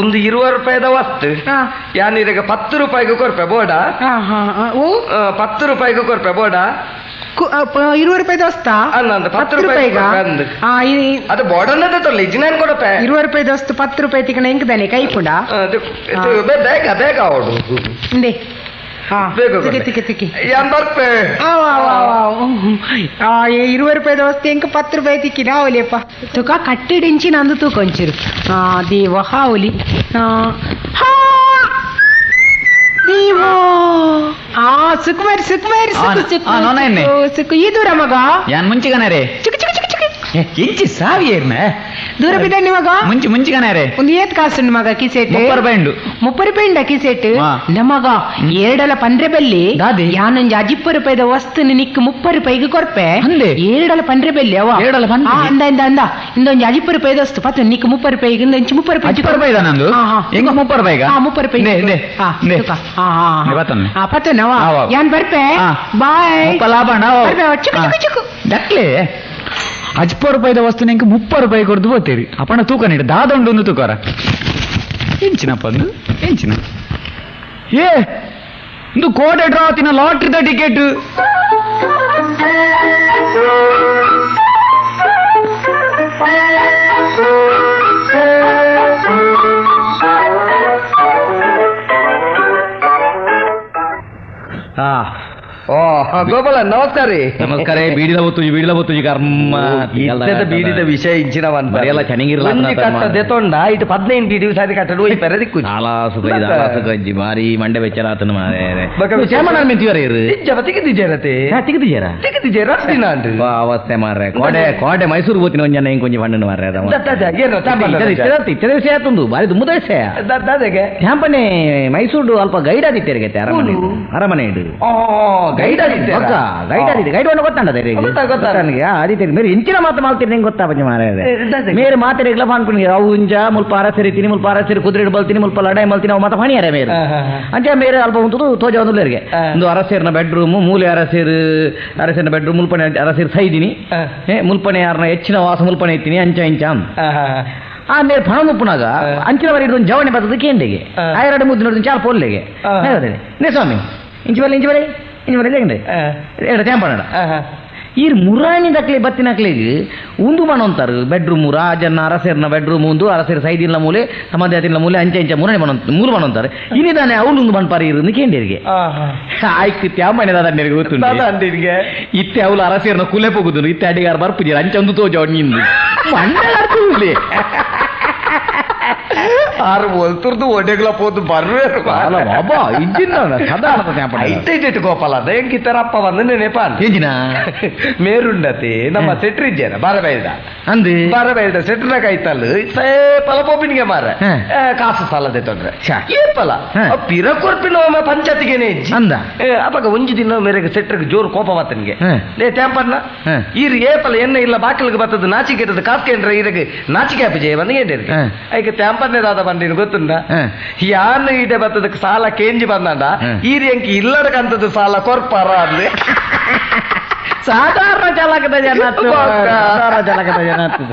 ಒಂದು 20 ರೂಪಾಯಿದ ವಸ್ತು ಯಾನ್ ಇರೇಗ 10 ರೂಪಾಯಿಗೆ ಕೊರ್ಪೆ ಬೋಡ 10 ರೂಪಾಯಿಗೆ ಕೊರ್ಪೆ ಬೋಡ 20 ರೂಪಾಯಿದ ವಸ್ತಾ 10 ರೂಪಾಯಿ ಅದು ಬೋರ್ಡನ್ನದೇ ತೊಲ್ಲ ಇಜ್ಜಿನ ಕೊಡಪೆ 20 ರೂಪಾಯಿದ ವಸ್ತು 10 ರೂಪಾಯಿ ತಿಕ್ಕಣ ಎಂಕದಾನೆ ಕೈಪುಂಡ ಬೇಗ ಬೇಗ ಅವಡು ಇಂದೆ ಇರುವೆ ರೂಪಾಯಿದ ವಸ್ತು ಎಂಕ 10 ರೂಪಾಯಿ ತಿಕ್ಕಿನ ಅವಲಿಯಪ್ಪ ತುಕ ಕಟ್ಟಿಡಿಂಚಿ ನಂದು ತೂಕೊಂಚಿರು ದೇವ ಹಾವಲಿ ದೇವೋ ಆ ಸುಕುಮಾರಿ ಸುಕುಮಾರಿ ಸುಕು ಸುಕು ಸುಕು ಈ ದೂರ ಮಗ ಯಾನ್ ಮುಂಚಿಗನರೇ ಚಿಕ್ಕ ಚಿಕ್ಕ ಚಿಕ್ಕ ಚಿಕ್ಕ ಎಂಚಿ ಸಾವಿಯೇರ್ನ ದೂರ ಬಿದ್ದಂಡಿ ಮಗ ಮುಂಚಿ ಮುಂಚಿಗನರೇ ಒಂದು ಏತ್ ಕಾಸುಂಡು ಮಗ ಕಿಸೆಟ್ 30 ರೂಪಾಯಿ ಉಂಡು 30 ರೂಪಾಯಿ ಉಂಡ ಕಿಸೆಟ್ ನಮಗ ಎರಡಲ ಪಂಡ್ರೆ ಬೆಲ್ಲಿ ಯಾನೊಂಜಿ 50 ರೂಪಾಯಿದ ವಸ್ತು ನಿಕ್ 30 ರೂಪಾಯಿಗೆ ಕೊರ್ಪೆ ಎರಡಲ ಪಂಡ್ರೆ ಬೆಲ್ಲಿ ಅವ ಎರಡಲ ಪಂಡ್ರೆ ಅಂದ ಇಂದ ಅಂದ ಇಂದೊಂಜಿ 50 ರೂಪಾಯಿದ ವಸ್ತು ಪತ್ತು ನಿಕ್ 30 ರೂಪಾಯಿಗೆ ಇಂದೊಂಜಿ 30 ರೂಪಾಯಿ 50 ರೂಪಾಯಿ ನಂದು ಹೆಂಗ 30 ರೂಪಾಯಿಗ 30 ರೂಪಾಯಿ ಪತ್ತನವ ಯಾನ್ ಬರ್ಪೆ ಬಾಯ್ ಲಾಭ ಚಿಕ್ಕ ಚಿಕ್ಕ ಚಿಕ್ಕ ಡಕ್ಲೆ 50 ರೂಪಾಯಿದ ವಸ್ತು ನಿಂಗೆ 30 ರೂಪಾಯಿ ಕೊಡ್ದು ಹೋಗ್ತೀರಿ ಅಪ್ಪಣ ತೂಕ ನೀಡು ದಾದ ಉಂಡು ತೂಕಾರ. ಎಂಚಿನಪ್ಪ ಅಂದು ಎಂಚಿನ ಏ ಇಂದು ಕೋಟೆ ಡ್ರಾ ತಿನ್ನ ಲಾಟ್ರಿದ ಟಿಕೆಟ್. ಓ ಗೋಪಾಲ ನಮಸ್ಕಾರ ರೀ. ನಮಸ್ಕಾರ. ಬೀಡಿದ ಬತ್ತುಜಿ ಬೀಡಿದ ಬತ್ತುಜಿ ಕರ್ಮ ಇತ್ತದ ಬೀಡಿದ ವಿಷಯ ಇಂಚಿನ ಬರೆಯಲ್ಲ ಚೆನ್ನಾಗಿರಲ್ಲ ಒಂಜಿ ಕಟ್ಟ ದೆತೊಂಡ ಇಟ್ಟು 15 ಬೀಡಿ ಸಾರಿ ಕಟ್ಟಡು ಹೋಯ್ ಪೆರದಿಕ್ಕು ನಾಲಾ ಸುಖ ಇದು ಆಲಾ ಸುಖ ಅಜ್ಜಿ ಬಾರಿ ಮಂಡೆ ಬೆಚ್ಚಲಾತನ ಮಾರೆ. ಬಕ ಚೇಮಣ್ಣ ಮೆಂತಿವರ ಇರು ಇಜ್ಜ ತಿಕ್ಕಿದ್ದೀಜೇರತೆ ತಿಕ್ಕಿದ್ದೀರಾ ತಿಕ್ಕಿದ್ದೀಜೇರ ದಿನ ಅಂದು ಅವಸ್ಥೆ ಮಾರ್ರೆ. ಕೋಟೆ ಕೋಟೆ ಮೈಸೂರು ಹೋಗ್ತೀನಿ ಒಂದ್ ಜನ ಹಿಂಗ್ ಕೊಂಚ ಪಣ್ಣು ಮಾರ್ರೆ. ಇತ್ತದ ವಿಷಯ ಆತುಂದು ಬಾರಿ ದುಮ್ಮದ ವಿಷಯ. ತ್ಯಾಂಪನೆ ಮೈಸೂರು ಅಲ್ಪ ಗೈಡ್ ಆದಿತ್ಯರಿಗೆ ಅರಮನೆ ಅರಮನೆ ಇಡು guide Aditya guide Aditya guide ಅನ್ನು ಗೊತ್ತಾಂಡ ನನಗೆ ಆದಿತ್ಯ ಮೇರೆ ಇಂಚಿನ ಮಾತು ಮಾಡ್ತೀನಿ ನಿಂಗೆ ಗೊತ್ತಾ ಪಂಚ ಮಾರ್ರೆ. ಮೇರೆ ಮಾತಾಡಿಗ್ಲ ಅನ್ಕೊಂಡು ಅವು ಇಂಚ ಮುಲ್ಪ ಅರಸರಿ ತಿನಿ ಮುಲ್ಪ ಅರಸರಿ ಕುದುರೆ ಬಲ್ತೀನಿ ಮುಲ್ಪ ಲಡಾಯಿ ಮಲ್ತೀನಿ ಅವು ಮಾತ ಫಣಿಯಾರೆ ಮೇರೆ ಅಂಚೆ ಮೇರೆ ಅಲ್ಪ ಉಂಟು ತೋಜ ಒಂದುಲ್ಲೇರಿಗೆ ಒಂದು ಅರಸೇರ್ನ ಬೆಡ್ರೂಮು ಮೂಲೆ ಅರಸೇರು ಅರಸೇರ್ನ ಬೆಡ್ರೂಮ್ ಮುಲ್ಪಣೆ ಅರಸೇರು ಸೈದಿನಿ ಮುಲ್ಪಣೆ ಯಾರನ್ನ ಹೆಚ್ಚಿನ ವಾಸ ಮುಲ್ಪಣೆ ಇತ್ತೀನಿ ಅಂಚ ಇಂಚ ಆ ಮೇರೆ ಪಣ ಮುಪ್ಪುನಾಗ ಅಂಚಿನ ವರೆ ಹಿಡಿದು ಜವಣೆ ಬರ್ತದೆ ಕೇಂಡಿಗೆ ಆ ಎರಡು ಮುದ್ದು ನೋಡಿದ ಚಾಲ ಪೋಲ್ಲೆಗೆ ನೇ ಸ್ವಾಮಿ ಇಂಚು ಬರಲಿ ಇಂಚು ಬರಲಿ ಇಂಚು ಬರಲಿ ಹೆಂಗೆ ಎರಡು ತ್ಯಾಂಪಣ ಈ ಮುರಾಣಿ ದಕ್ಲೆ ಬತ್ತಿನಕ್ಲೆಗ್ ಉಂದು ಮಣಂತಾರೆ ಬೆಡ್ರೂಮು ರಾಜನ ಅರಸೇರ್ನ ಬೆಡ್ರೂಮ್ ಉಂದು ಅರಸೇರ್ ಸೈದಿಲ್ಲ ಮೂಲೆ ಸಮಾಧಿ ಆತಿಲ್ಲ ಮೂಲೆ ಅಂಚೆ ಅಂಚೆ ಮುರಾಣಿ ಮಣ ಮೂರು ಮಣಂತಾರೆ ಇನ್ನಿದಾನೆ ಅವಳು ಉಂದು ಮಣ್ಪಾರಿ ಇರು ಕೇಂಡಿರಿಗೆ ಆಯ್ತು ತ್ಯಾಮಣೆ ದಾದಂಡಿರಿಗೆ ಗೊತ್ತುಂಟು ಇತ್ತೆ ಅವಳು ಅರಸೇರ್ನ ಕುಲೆ ಪೋಗುದು ಇತ್ತೆ ಅಡಿಗಾರ ಬರ್ಪುಜೀರ ಅಂಚೆ ಒಂದು ತೋಜ ನಿಂದು ಮಂಡ ಅರ್ಥ ಆರು ಒಲ್ತುರ್ದು ಒಡೆಗ್ಲ ಪೋದು ಬರ್ವೇರು ಐತೈಟು ಗೋಪಾಲ ಅದ ಎಂಕಿತ್ತರಪ್ಪ ಬಂದು ನೆನಪ ಎಂಜಿನ ಮೇರುಂಡತಿ ನಮ್ಮ ಸೆಟ್ರಿಜ್ಜೇನ ಬಾರಬೈಲ್ದ ಅಂದು ಬಾರಬೈಲ್ದ ಸೆಟ್ರಿನ ಕೈತಲ್ಲು ಪಲ ಪೋಪಿನಿಗೆ ಮಾರ ಕಾಸು ಸಾಲದೆ ತೊಂದ್ರೆ ಏಪಲ ಪಿರ ಕೊರ್ಪಿನ ಪಂಚಾಯತಿಗೆನೆ ಇಜ್ಜಿ ಅಂದ ಅಪಗ ಒಂಜಿ ದಿನ ಮೇರೆಗೆ ಸೆಟ್ರಿಗೆ ಜೋರು ಕೋಪ ಬತ್ತನಿಗೆ ಲೇ ಟ್ಯಾಂಪರ್ನ ಈರು ಏಪಲ ಎಣ್ಣೆ ಇಲ್ಲ ಬಾಕಲಿಗೆ ಬತ್ತದ ನಾಚಿಕೆ ಇರ್ತದೆ ಕಾಸ್ಕೇಂದ್ರ ಈರಗೆ ನಾಚಿಕೆ ಆಪಿಜೆ ಬಂದು ಏನಿರಿಗೆ ಐಕೆ ತ್ಯಾಂಪನ್ನೇ ದಾದ ಬಂದಿನ ಗೊತ್ತುಂಡ ಯಾನ್ ಈಡೆ ಬತ್ತದಕ್ಕೆ ಸಾಲ ಕೇಂಜಿ ಬಂದಂಡ ಈರಿ ಅಂಕಿ ಇಲ್ಲದಕ್ಕಂತದ್ದು ಸಾಲ ಕೊರ್ಪಾರ ಅಂದೆ. ಸಾಧಾರಣ ಚಾಲಕದ ಜನ ಸಾಧಾರಣ ಚಾಲಕದ ಜನ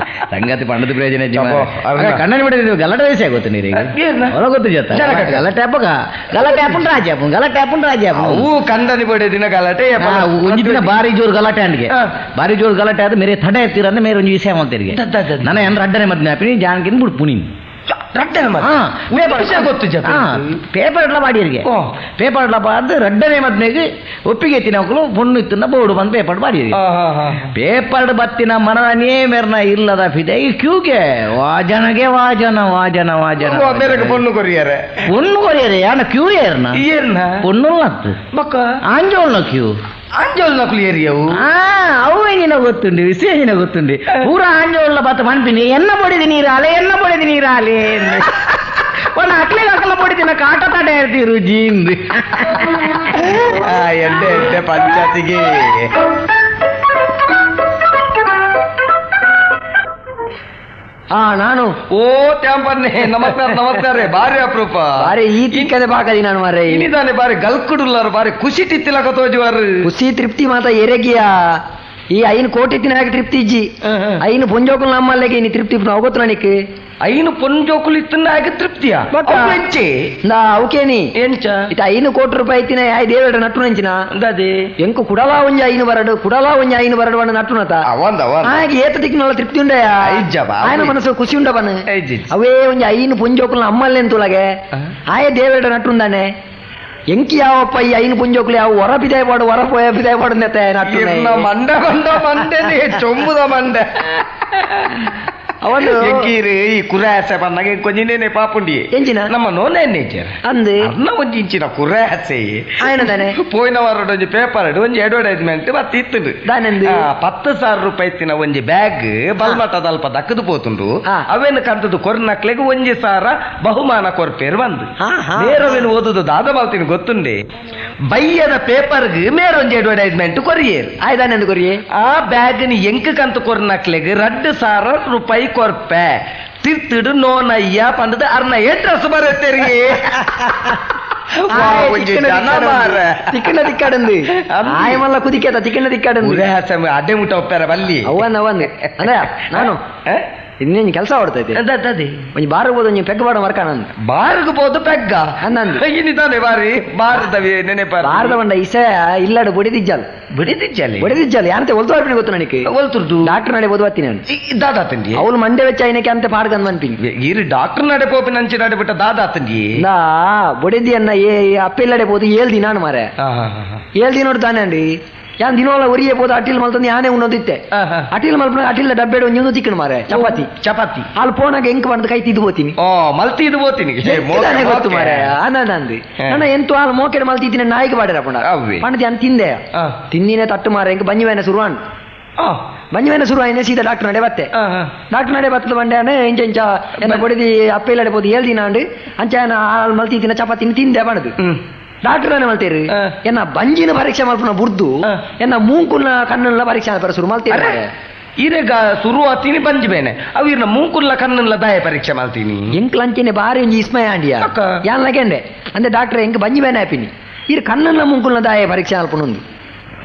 ಸಂಗತಿ ಪಂಡದ ಪ್ರಯೋಜನ ಕಣ್ಣನ ಬಿಡಿದ್ರೆ ಗಲಾಟೆ ವಯಸ್ಸೇ ಗೊತ್ತು ನೀರಿಗೆ ಗೊತ್ತು ಜೊತೆ ಗಲಾಟೆ ಹಬ್ಬಗ ಗಲಾಟೆ ಹಾಪುಂಡು ರಾಜಿ ಹಾಪು ಗಲಾಟೆ ಹಾಪುಂಡು ರಾಜಿ ಹಾಪು ಅವು ಕಂದನಿ ಬಡೆ ದಿನ ಗಲಾಟೆ ಒಂಜಿ ದಿನ ಬಾರಿ ಜೋರು ಗಲಾಟೆ ಅಂಡಿಗೆ ಬಾರಿ ಜೋರು ಗಲಾಟೆ ಆದ ಮೇರೆ ತಡ ಎತ್ತೀರ ಅಂದ್ರೆ ಮೇರೆ ಒಂಜಿ ವಿಷಯ ಮಾಡ್ತೀರಿಗೆ ನನ್ನ ಏನ್ ರಡ್ಡನೆ ಮದ್ನೆ ಹಾಪಿನಿ ಜಾನಕಿನ ಬಿಡ್ಪು ನೀನು ಪೇಪರ್ ಎಲ್ಲ ಬಾಡಿಯರಿಗೆ ಪೇಪರ್ ಎಲ್ಲ ಬಾರ್ದು ರಡ್ಡನೆ ಮದ್ನೆಗೆ ಒಪ್ಪಿಗೆ ಎತ್ತಿನ ಮಕ್ಕಳು ಪೊಣ್ಣು ಇತ್ತನ್ನ ಬೋರ್ಡು ಬಂದು ಪೇಪರ್ ಬಾಡಿಯರಿಗೆ ಪೇಪರ್ ಬತ್ತಿನ ಮನದನೇ ಮೇರ್ನ ಇಲ್ಲದ ಫಿದೆ ಈ ಕ್ಯೂಗೆ ವಾಜನಗೆ ವಾಜನ ವಾಜನ ವಾಜನ ಪೊಣ್ಣು ಕೊರಿಯರೆ ಪೊಣ್ಣು ಕೊರಿಯರೆ ಯಾನ ಕ್ಯೂ ಏರ್ನ ಪೊಣ್ಣು ಆಂಜೋಳ್ನ ಕ್ಯೂ ಆಂಜೋಳ್ನ ಏರಿಯವು ಅವು ಏನಿನ ಗೊತ್ತುಂಡು ವಿಷಯ ಏನಿನ ಗೊತ್ತುಂಡು ಪೂರ ಆಂಜೋಳ್ನ ಬಾತ ಮನ್ಪಿನಿ ಎನ್ನ ಪೊಡಿದಿ ನೀರಾಲೆ ಎನ್ನ ಪೊಡಿದಿ ನೀರಾಲೆ ಒಂದು ಅಕ್ಲೆ ಅಕ್ಕಲ ಪೊಡಿದಿನ ಕಾಟ ತಾಟ ಇರ್ತೀರು ಜೀಂದು ಎಡ್ಡೆ ಎಡ್ಡೆ ಪಂಚಾಯತಿಗೆ. ನಾನು ಓ ತ್ಯಾಂಪನ್ನೆ ನಮಸ್ಕಾರ ನಮಸ್ಕಾರ ಬಾರಿ ಅಪರೂಪ ಬಾರಿ ಈ ತಿಕ್ಕದೆ ಬಾಕದಿ ನಾನು ಮಾರ್ರೆ ಇನಿದಾನೆ ಬಾರಿ ಗಲ್ಕುಡುಲ್ಲಾರು ಬಾರಿ ಖುಷಿ ತಿತ್ತಿಲಕ ತೋಜುವಾರು ಖುಷಿ ತೃಪ್ತಿ ಮಾತ ಎರೆಗಿಯ ಈ 5 ಕೋಟಿ ತಿನ್ನಾಗ ತೃಪ್ತಿ ಇಜ್ಜಿ 5 ಪೊಂಜೋಕುಲು ನಮ್ಮಲ್ಲಿಗೆ ಇನಿ ತೃಪ್ತಿ ಗೊತ್ತು ನನಗೆ 5 ಪೊಂಜೋಕುಲು ಇತ್ತನ್ನ ಆಗ ತೃಪ್ತಿಯ ಅವಕೇನಿ ಎಂಚ ಇತ್ತ 5 ಕೋಟಿ ರೂಪಾಯಿ ಇತ್ತಿನ ಆಯ್ ದೇವೇಡ ನಟ್ಟು ನಂಚಿನ ಅಂದಾದೆ ಎಂಕು ಕುಡಲಾ ಒಂಜ 5 ಬರಡು ಕುಡಲಾ ಒಂಜ 5 ಬರಡು ಬಣ್ಣ ನಟ್ಟುನತ ಹಾಗೆ ಏತ ತಿಕ್ನಲ್ಲ ತೃಪ್ತಿ ಉಂಡಯ ఆయన మనసు ಖುಷಿ ಉಂಡ ಬನ್ನ ಅವೇ ಒಂಜ 5 ಪೊಂಜೋಕುಲು ಅಮ್ಮಲ್ಲೆ ಅಂತುಲಗೆ ಆಯ ದೇವೇಡ ನಟ್ಟುಂದಾನೆ ಎಂಕಿ ಯಾವಪ್ಪ ಈ 5 ಪುಂಜೋಕ್ಲು ಯಾವ ಹೊರ ಪಿದಾಯ ಪಾಡು ಹೊರ ಪೋಯ ಪಿದಾಯ ಪಾಡು ನಟ್ಟು ಮಂಡ ಮಂಡ ಮಂಡೆನೆ ಚೊಂಬುದ ಮಂಡೆ ಅವನು ಎಂಕೀರು ಈ ಕುರಾಸೆ ಬಂದಾಗ ಕೊಂಜಿನೇನೆ ಪಾಪುಂಡಿ ಎಂಜಿನ ನಮ್ಮ ನೋನೆ ನೇಚರ್ ಅಂದು ಅನ್ನ ಒಂಜಿ ಇಂಚಿನ ಕುರಾಸೆ ಆಯನದಾನೆ ಪೋಯಿನ ವಾರ ಒಂಜಿ ಪೇಪರ್ ಒಂಜಿ ಅಡ್ವರ್ಟೈಸ್ಮೆಂಟ್ ಮತ್ತೆ ಇತ್ತುಂಡು ದಾನೆಂದು 10,000 ರೂಪಾಯಿ ಇತ್ತಿನ ಒಂಜಿ ಬ್ಯಾಗ್ ಬಲ್ಮಠದ ಅಲ್ಪ ದಕ್ಕದು ಪೋತುಂಡು ಅವೇನು ಕಂತದ್ದು ಕೊರ್ನಕ್ಲೆಗ್ ಒಂಜಿ ಸಾರ ಬಹುಮಾನ ಕೊರ್ಪೇರು ಬಂದು ಮೇರವೇನು ಓದುದು ದಾದ ಮಾಲ್ತೀನಿ ಗೊತ್ತುಂಡೆ ಬಯ್ಯದ ಪೇಪರ್ಗ್ ಮೇರೊಂಜಿ ಅಡ್ವರ್ಟೈಸ್ಮೆಂಟ್ ಕೊರಿಯೇರು ಆಯ್ದಾನೆಂದು ಕೊರಿಯೇ ಆ ಬ್ಯಾಗ್ನ ಎಂಕ್ ಕಂತು ಕೊರ್ನಕ್ಲೆಗ್ 2,000 ರೂಪಾಯಿ ಕೊರ್ಪೆ ತಿರ್ತಿಡು ನೋನಯ್ಯ ಪಂಡದ ಅರ್ನ ಅಡ್ರೆಸ್ ಬರತ್ತೇರಿಗೆ ತಿಕ್ಕಣ್ಣ ತಿಕ್ಕಾಡಂದು ಆಯಮಲ್ಲ ಕುದಿಕೇತ ತಿಕ್ಕಣ್ಣ ತಿಕ್ಕಾಡಂದು ಅಡ್ಡೆ ಮುಟ್ಟ ಒಪ್ಪಾರ ಬಲ್ಲಿ ಅವನ್ ಅವನ್ ಅಂದ್ರೆ ನಾನು ಇನ್ನೇನು ಕೆಲಸ ಆಡ್ತೈತೆ ಒಂಜಿ ಬಾರ್ಗ್ ಹೋದ ಒಂಜಿ ಪೆಗ್ ಬಾಡ ಮರ್ಕಾನ ಬಾರ್ಗ್ ಪೋದು ಪೆಗ್ಗ ಅನ್ನಂದು ಇನ್ನಿದ್ದಾನೆ ಬಾರಿ ಬಾರದವಿ ನೆನೆಪ ಬಾರದ ಬಂಡ ಇಸ ಇಲ್ಲಾಡು ಬಡಿದಿಜ್ಜಲ್ ಬಡಿದಿಜ್ಜಲ್ ಬಡಿದಿಜ್ಜಲ್ ಯಾಂತೆ ಒಲ್ತು ಬರ್ಪಿನಿ ಗೊತ್ತು ನನಗೆ ಒಲ್ತುರ್ದು ಡಾಕ್ಟರ್ ನಡೆ ಓದುವತ್ತೀನಿ ನಾನು ದಾದಾ ತಂಡಿ ಅವಳು ಮಂಡೆ ವೆಚ್ಚ ಐನಕ್ಕೆ ಅಂತ ಪಾಡ್ಕಂದ್ ಮನ್ಪಿನಿ ಇರು ಡಾಕ್ಟರ್ ನಡೆ ಪೋಪಿನ ಅಂಚೆ ನಡೆ ಬಿಟ್ಟ ದಾದಾ ತಂಡಿ ನಾ ಬಡಿದಿ ಅನ್ನ ಏ ಅಪ್ಪ ಇಲ್ಲಡೆ ಪೋದು ಏಳ್ ದಿನ ಮಾರೆ ಏಳ್ ದಿನ ತಾನೆ ಅಂಡಿ ಯಾನ್ ದಿನೋಲ ಒರಿಯೇ ಪೋದು ಅಟಿಲ್ ಮಲ್ತಂದು ಯಾನೇ ಉಣ್ಣೋದಿತ್ತೆ ಅಟಿಲ್ ಮಲ್ಪನ ಅಟಿಲ್ ಡಬ್ಬೆಡ್ ಒಂಜೊಂದು ಚಿಕ್ಕಣ ಮಾರೆ ಚಪಾತಿ ಚಪಾತಿ ಅಲ್ಲಿ ಪೋನಾಗ ಎಂಕ್ ಬಂದು ಕೈ ತಿದ್ದು ಹೋತೀನಿ ಓ ಮಲ್ತಿ ಇದು ಹೋತೀನಿ ಗೊತ್ತು ಮಾರೆ ಆನಂದಿ ನನ್ನ ಎಂತು ಹಾಲು ಮೋಕೆಡ್ ಮಲ್ತಿದ್ದೀನಿ ನಾಯಿಗೆ ಬಾಡಿರ ಪುಣ ಪಂಡದಿ ಅನ್ ತಿಂದೆ ತಿಂದಿನೇ ತಟ್ಟು ಮಾರೆ ಎಂಕ್ ಬಂಜಿವೇನ ಶುರುವಾನ್ ಬಂಜಿವೇನ ಶುರು ಆಯ್ನೆ ಸೀದಾ ಡಾಕ್ಟರ್ ನಡೆ ಬತ್ತೆ ಡಾಕ್ಟರ್ ನಡೆ ಬತ್ತದ ಬಂಡೆ ಇಂಚ ಇಂಚ ಎನ್ನ ಬಡಿದಿ ಅಪ್ಪ ಇಲ್ಲಡೆ ಪೋದು ಏಳ್ ದಿನ ಅಂಡು ಅಂಚ ಹಾಲು ಮಲ್ತಿದ್ದೀನಿ ಚಪಾತಿನ ತಿಂದೆ ಬಣದು ಡಾಕ್ಟರ್ ತಾನೆ ಮಲ್ತೇರು ಎನ್ನ ಬಂಜಿನ ಪರೀಕ್ಷೆ ಮಲ್ಪುನ ಬುರ್ದು ಎನ್ನ ಮೂಂಕುನ ಕಣ್ಣುಲ್ಲ ಪರೀಕ್ಷೆ ಮಲ್ಪರ ಶುರು ಮಲ್ತೇರು ಇರೆಗ ಶುರು ಆತೀನಿ ಬಂಜಿ ಬೇನೆ ಅವು ಇರ್ನ ಮೂಂಕುಲ್ಲ ಕಣ್ಣುಲ್ಲ ದಾಯ ಪರೀಕ್ಷೆ ಮಲ್ತೀನಿ ಎಂಕ್ಲ ಅಂಚೆನೆ ಬಾರಿ ಒಂಜಿ ಇಸ್ಮಯ ಆಂಡಿಯ ಯಾನ್ ಲಗೆಂಡೆ ಅಂದ್ರೆ ಡಾಕ್ಟರ್ ಎಂಕ್ ಬಂಜಿ ಬೇನೆ ಆಪಿನಿ ಇರ್ ಕಣ್ಣುಲ್ಲ ಮೂಂಕುಲ್ಲ ದಾಯ ಪರೀಕ್ಷೆ ಮಲ್ಪುನುಂದು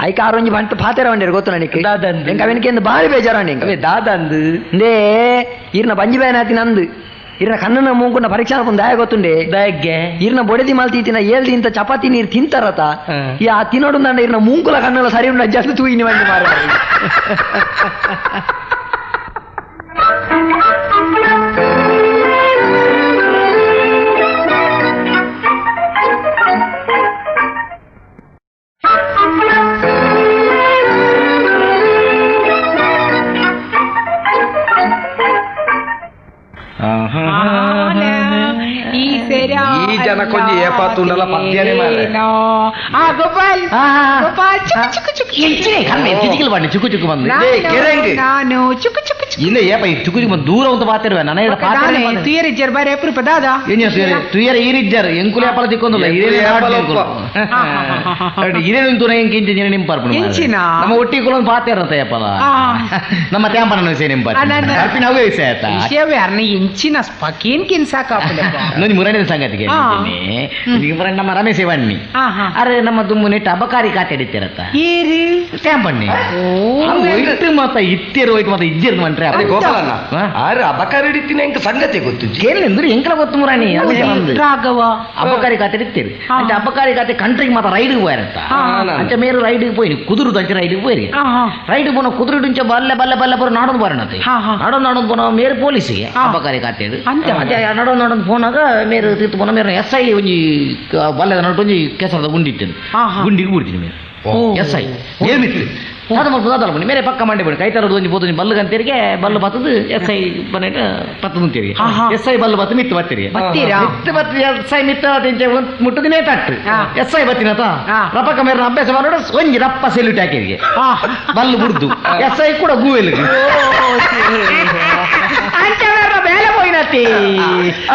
ಐಕ ಆರೊಂಜಿ ಬಂಟ ಪಾತೆರ వండిరు ಗೊತ್ತು ನನಗೆ ಎಂಕ ಅವನಿಗೆ ಬಾರಿ ಬೇಜಾರಾಂಡಿ ಎಂಕ ದಾದಂದು ಅಂದೇ ಇರ್ನ ಬಂಜಿ ಬೇನೆ ಆತಿ ನಂದು ಇರ್ನ ಕಣ್ಣನ ಮೂಂಕುನ ಪರೀಕ್ಷೆ ಮಲ್ಪುನ ದಾಯ ಗೊತ್ತುಂಡೆ ದಾಯಗ್ಗೆ ಇರ್ನ ಬೊಡೆದಿ ಮಲ್ತೀತಿನ ಏಳ್ದಿಂತ ಚಪಾತಿ ನೀರು ತಿಂತಾರತ ಈ ಆ ತಿನ್ನೋಡು ದಂಡ ಇರ್ನ ಮೂಂಕುಲ ಕಣ್ಣುಲ ಸರಿ ಉಂಡು ಅಜ್ಜಾಸ್ತಿ ತೂಯಿನಿ ಬಂದು ಮಾರ ಈ ಜನ ಕೊಂಚ ಏಪಾತುಂಡಲ ಪದ್ಯನೇ ಮಾರೆ ಆ ಗೋಪಾಲ್ ಗೋಪಾಲ್ ಚುಕು ಚುಕು ಚುಕು ಎಂಚಿನೇ ಕಮ್ಮಿ ಫಿಸಿಕಲ್ ಬಂಡಿ ಚುಕು ಚುಕು ಬಂದು ನಾನು ಚುಕು ಚುಕು ಚುಕು ಇಲ್ಲ ಏಪ ಈ ಚುಕು ಚುಕು ದೂರ ಒಂದು ಪಾತಿರುವೆ ನನ್ನ ಪಾತಿರುವೆ ತುಯರ್ ಇಜ್ಜರ್ ಬಾರಿ ಅಪರೂಪ ದಾದಾ ಏನ್ ತುಯರ್ ಈರಿಜ್ಜರ್ ಎಂಕುಲೆ ಏಪಲ ತಿಕ್ಕೊಂದಿಲ್ಲ ಇದೇ ನಿಂತು ಎಂಕ ಇಂಚ ನಿಂಪಾರ್ಪಣ ಎಂಚಿನ ನಮ್ಮ ಒಟ್ಟಿಗೆ ಕುಲೊಂದು ಪಾತಿರತ್ತ ಏಪಲ ನಮ್ಮ ತ್ಯಾಂಪನ ವಿಷಯ ನಿಂಪಾರ ಅರ್ಪಿನ ಅವೇ ವಿಷಯ ಆಯ್ತಾ ವಿಷಯವೇ ಅರ್ನ ಎಂಚಿನ ಸ್ಪಕೇನ್ ಕಿನ್ ಸಾಕಾಪುಲೆ ನೊಂಜಿ ಮುರಣಿದ ಸಂಗತಿಗೆ ನಮ್ಮ ರಮೇಶ್ ಬನ್ನಿ ಅರೆ ನಮ್ಮ ದುಮ್ಮು ನೆಟ್ಟು ಅಬಕಾರಿ ಖಾತೆ ಹಿಡಿತಿರತ್ತ ಏರಿ ತ್ಯಾಂಪಣ್ಣಿ ಒಯ್ತು ಮತ್ತ ಇತ್ತೇರು ಒಯ್ತು ಮತ್ತ ಇಜ್ಜೇರು ಮಂಟ್ರೆ ಗೋಪಾಲಣ್ಣ ಆರೆ ಅಬಕಾರಿ ಹಿಡಿತೀನಿ ಎಂಕ ಸಂಗತಿ ಗೊತ್ತು ಕೇಳಿಂದ್ರೆ ಎಂಕಲ ಗೊತ್ತು ಮುರಾಣಿ ರಾಘವ ಅಬಕಾರಿ ಖಾತೆ ಹಿಡಿತೀರಿ ಅಂಚೆ ಅಬಕಾರಿ ಖಾತೆ ಕಂಟ್ರಿಗೆ ಮಾತ್ರ ರೈಡ್ಗೆ ಹೋಯಾರತ್ತ ಅಂಚೆ ಮೇರು ರೈಡ್ಗೆ ಪೋಯಿನಿ ಕುದುರುದು ಅಂಚೆ ರೈಡ್ಗೆ ಹೋಯ್ರಿ ರೈಡ್ ಪೋನ ಕುದುರು ಇಂಚೆ ಬಲ್ಲೆ ಬಲ್ಲೆ ಬಲ್ಲೆ ಬರೋ ನಾಡೊಂದು ಬರೋಣತೆ ನಾಡೊಂದು ನಾಡೊಂದು ಪೋನ ಮೇರು ಪೊಲೀಸಿಗೆ ಅಬಕಾರಿ ಖಾತೆ ಅಂಚೆ ನಾಡೊಂದು ನಾಡೊಂದು ಫೋನಾಗ ಮೇರು ತೀರ್ತು ಪೋನ ಮೇರು ಎಸ್ I ಒಂಜಿ ಬಲ್ಲೆದ ನಡು ಒಂಜಿ ಕೆಸರದ ಗುಂಡಿ ಇಟ್ಟಿನಿ ಗುಂಡಿಗೆ ಬಿಡ್ತೀನಿ ಮೇರು ಎಸ್ I ನೇಮಿತ್ತು ದಾದ ಮಲ್ಪ ದಾದ ಬನ್ನಿ ಮೇರೆ ಪಕ್ಕ ಮಂಡೆ ಬನ್ನಿ ಕೈ ತರದು ಒಂಜಿ ಪೋತು ಬಲ್ಲು ಅಂತೀರಿಗೆ ಬಲ್ಲು ಬತ್ತದು ಎಸ್ I ಬನ್ನಿಟ್ಟು ಪತ್ತದು ಅಂತೀರಿ ಎಸ್ I ಬಲ್ಲು ಬತ್ತು ಮಿತ್ತು ಬತ್ತೀರಿ ಮಿತ್ತು ಬತ್ತಿ ಎಸ್ I ಮಿತ್ತ ಮುಟ್ಟದಿನೇ ತಟ್ಟು ಎಸ್ I ಬತ್ತಿನತ ರಪಕ್ಕ ಮೇರೆ ಅಭ್ಯಾಸ ಮಾಡೋಡು ಒಂಜಿ ರಪ್ಪ ಸೆಲ್ಯೂಟ್ ಹಾಕಿರಿಗೆ ಬಲ್ಲು ಬುಡ್ದು ಎಸ್ I ಕೂಡ ಗೂವೆಲ್ಗೆ ಬೇಲೆ ಹೋಯ್ನತಿ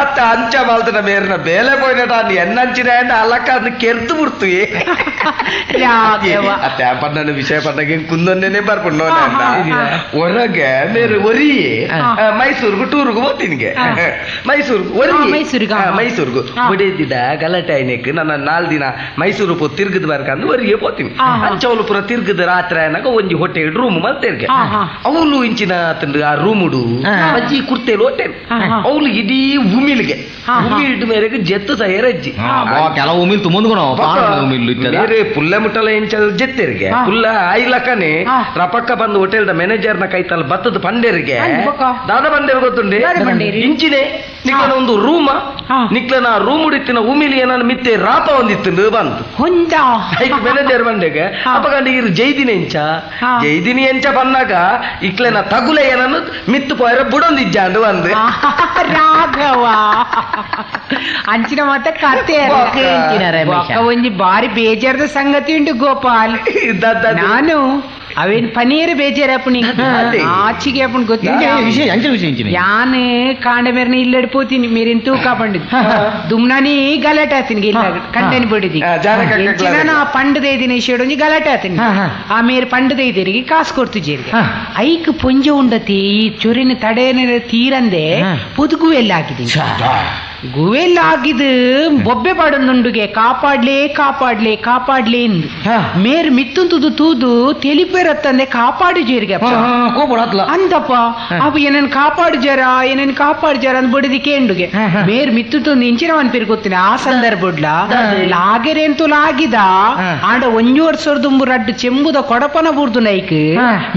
ಅತ್ತ ಅಂಚ ಮಾಲ್ತನ ಮೇರಿನ ಬೇಲೆ ಪೋಯಿನಟ ಅಲ್ಲಿ ಎನ್ನಂಚಿನ ಅಲಕ್ಕ ಅದು ಕೆರ್ತು ಬಿಡ್ತು ಅತ್ತೆ ಪಣ್ಣನ ವಿಷಯ ಪಣ್ಣಗೆ ಕುಂದೊನ್ನೇ ಬರ್ಪುಂಡು ಹೊರಗೆ ಮೇರೆ ಒರಿ ಮೈಸೂರ್ಗು ಟೂರ್ಗು ಹೋಗ್ತೀನಿ ಮೈಸೂರ್ಗು ಒರಿ ಮೈಸೂರಿಗೆ ಮೈಸೂರ್ಗು ಬಡಿದಿದ್ದ ಗಲಾಟೆ ಐನಕ್ ನನ್ನ 4 ದಿನ ಮೈಸೂರು ಪೋ ತಿರ್ಗದ ಬರ್ಕಂದು ಒರಿಗೆ ಹೋಗ್ತೀನಿ ಅಂಚವಲು ಪೂರ ತಿರ್ಗದ ರಾತ್ರಿ ಆಯ್ನಾಗ ಒಂಜಿ ಹೋಟೆಲ್ ರೂಮ್ ಮಲ್ತೇರ್ಗೆ ಅವಳು ಇಂಚಿನ ತಂದು ಆ ರೂಮುಡು ಅಜ್ಜಿ ಕುರ್ತೇಲು ಹೋಟೆಲ್ ಅವಳು ಇಡೀ ಉಮಿಲ್ಗೆ ಉಮಿಲ್ಡ್ ಮೇರೆಗೆ ಜೆತ್ತು ಸಹಿರಜ್ಜಿ ಕೆಲವು ಉಮಿಲ್ ತುಂಬಂದು ಬೇರೆ ಪುಲ್ಲ ಮುಟ್ಟಲ ಎಂಚ ಜೆತ್ತೇರಿಗೆ ಪುಲ್ಲ ಆಯ್ಲಕ್ಕನೆ ರಪಕ್ಕ ಬಂದು ಹೋಟೆಲ್ the manager ನ ಕೈತಲ್ ಬತ್ತದ ಪಂಡೇರಿಗೆ ದಾದ ಬಂದೇರು ಗೊತ್ತುಂಡೆ ಇಂಚಿನೆ ನಿಕ್ಲನ ಒಂದು ರೂಮ ನಿಕ್ಲನ ರೂಮ್ ಉಡಿತ್ತಿನ ಉಮಿಲಿ ಏನ ಮಿತ್ತೆ ರಾಪ ಒಂದಿತ್ತು ಬಂತು ಮ್ಯಾನೇಜರ್ ಬಂಡೆಗೆ ಅಪಗಂಡ ಇರು ಜೈದಿನ ಎಂಚ ಜೈದಿನಿ ಎಂಚ ಬಂದಾಗ ಇಕ್ಲೆನ ತಗುಲೆ ಏನನ್ನು ಮಿತ್ತು ಪೋಯರ ಬುಡೊಂದಿಜ್ಜ ಅಂದು ಬಂದು ರಾಘವ ಅಂಚಿನ ಮಾತ ಕತೆ ಒಂಜಿ ಬಾರಿ ಬೇಜಾರದ ಸಂಗತಿ ಉಂಟು ಗೋಪಾಲ್. ನಾನು ಅವೇನ್ ಪನೀರ್ ಬೇಜಾರಪ್ಪಣಿ ಆಚಿಗೆ ಅಪ್ಪಣ್ ಗೊತ್ತಿಲ್ಲ ಯಾನ್ ಕಾಂಡ ಮೇರ್ನ ಇಲ್ಲಡ್ ಪೋತೀನಿ ಮೇರಿನ್ ತೂಕ ಪಂಡಿದ್ ದುಮ್ನಾನಿ ಗಲಾಟೆ ಆತೀನಿ ಇಲ್ಲ ಕಂಟೆನ್ ಬಿಡಿದಿ ನಾ ಪಂಡದ ಇದ್ದೀನಿ ಶೇಡೊಂಜಿ ಗಲಾಟೆ ಆತೀನಿ ಆ ಮೇರ್ ಪಂಡದ ಇದ್ದೀರಿಗೆ ಕಾಸು ಕೊಡ್ತು ಜೇರಿಗೆ ಐಕ್ ಪೊಂಜೆ ಉಂಡತಿ ಈ ಚೊರಿನ ತಡೆನ ತೀರಂದೆ ಪೊದುಗು ಎಲ್ಲ ಹಾಕಿದ್ದೀನಿ. ಗುವೆಲ್ ಆಗಿದ್ ಬೊಬ್ಬೆ ಪಾಡೊಂದುಂಡುಗೆ ಕಾಪಾಡ್ಲೆ ಕಾಪಾಡ್ಲೆ ಕಾಪಾಡ್ಲೆ ಎಂದು ಮೇರ್ ಮಿತ್ತುಂತುದು ತೂದು ತೆಲಿಪೇರತ್ತಂದೆ ಕಾಪಾಡು ಜೇರಿಗೆ ಅಂದಪ್ಪ ಅಪ್ಪ ಏನನ್ ಕಾಪಾಡು ಜರ ಏನನ್ ಕಾಪಾಡು ಜರ ಅಂದ್ ಬಡಿದಿ ಕೇಂಡುಗೆ ಮೇರ್ ಮಿತ್ತುಂತು ಇಂಚಿನ ಪೇರು ಗೊತ್ತಿನ ಆ ಸಂದರ್ಭಡ್ಲ ಲಾಗೆರೆಂತೂ ಲಾಗಿದ ಆಂಡ ಒಂಜು ವರ್ಷ ರಡ್ಡು ಚೆಂಬುದ ಕೊಡಪನ ಬೂರ್ದು ನೈಕ್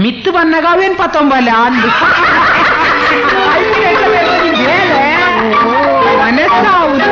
ಮಿತ್ತು ಬನ್ನಗ ಅವೇನ್ ಪತ್ತೊಂಬಲ್ಲ ಅಂದು ಮನಸ್ಸಾವುದು.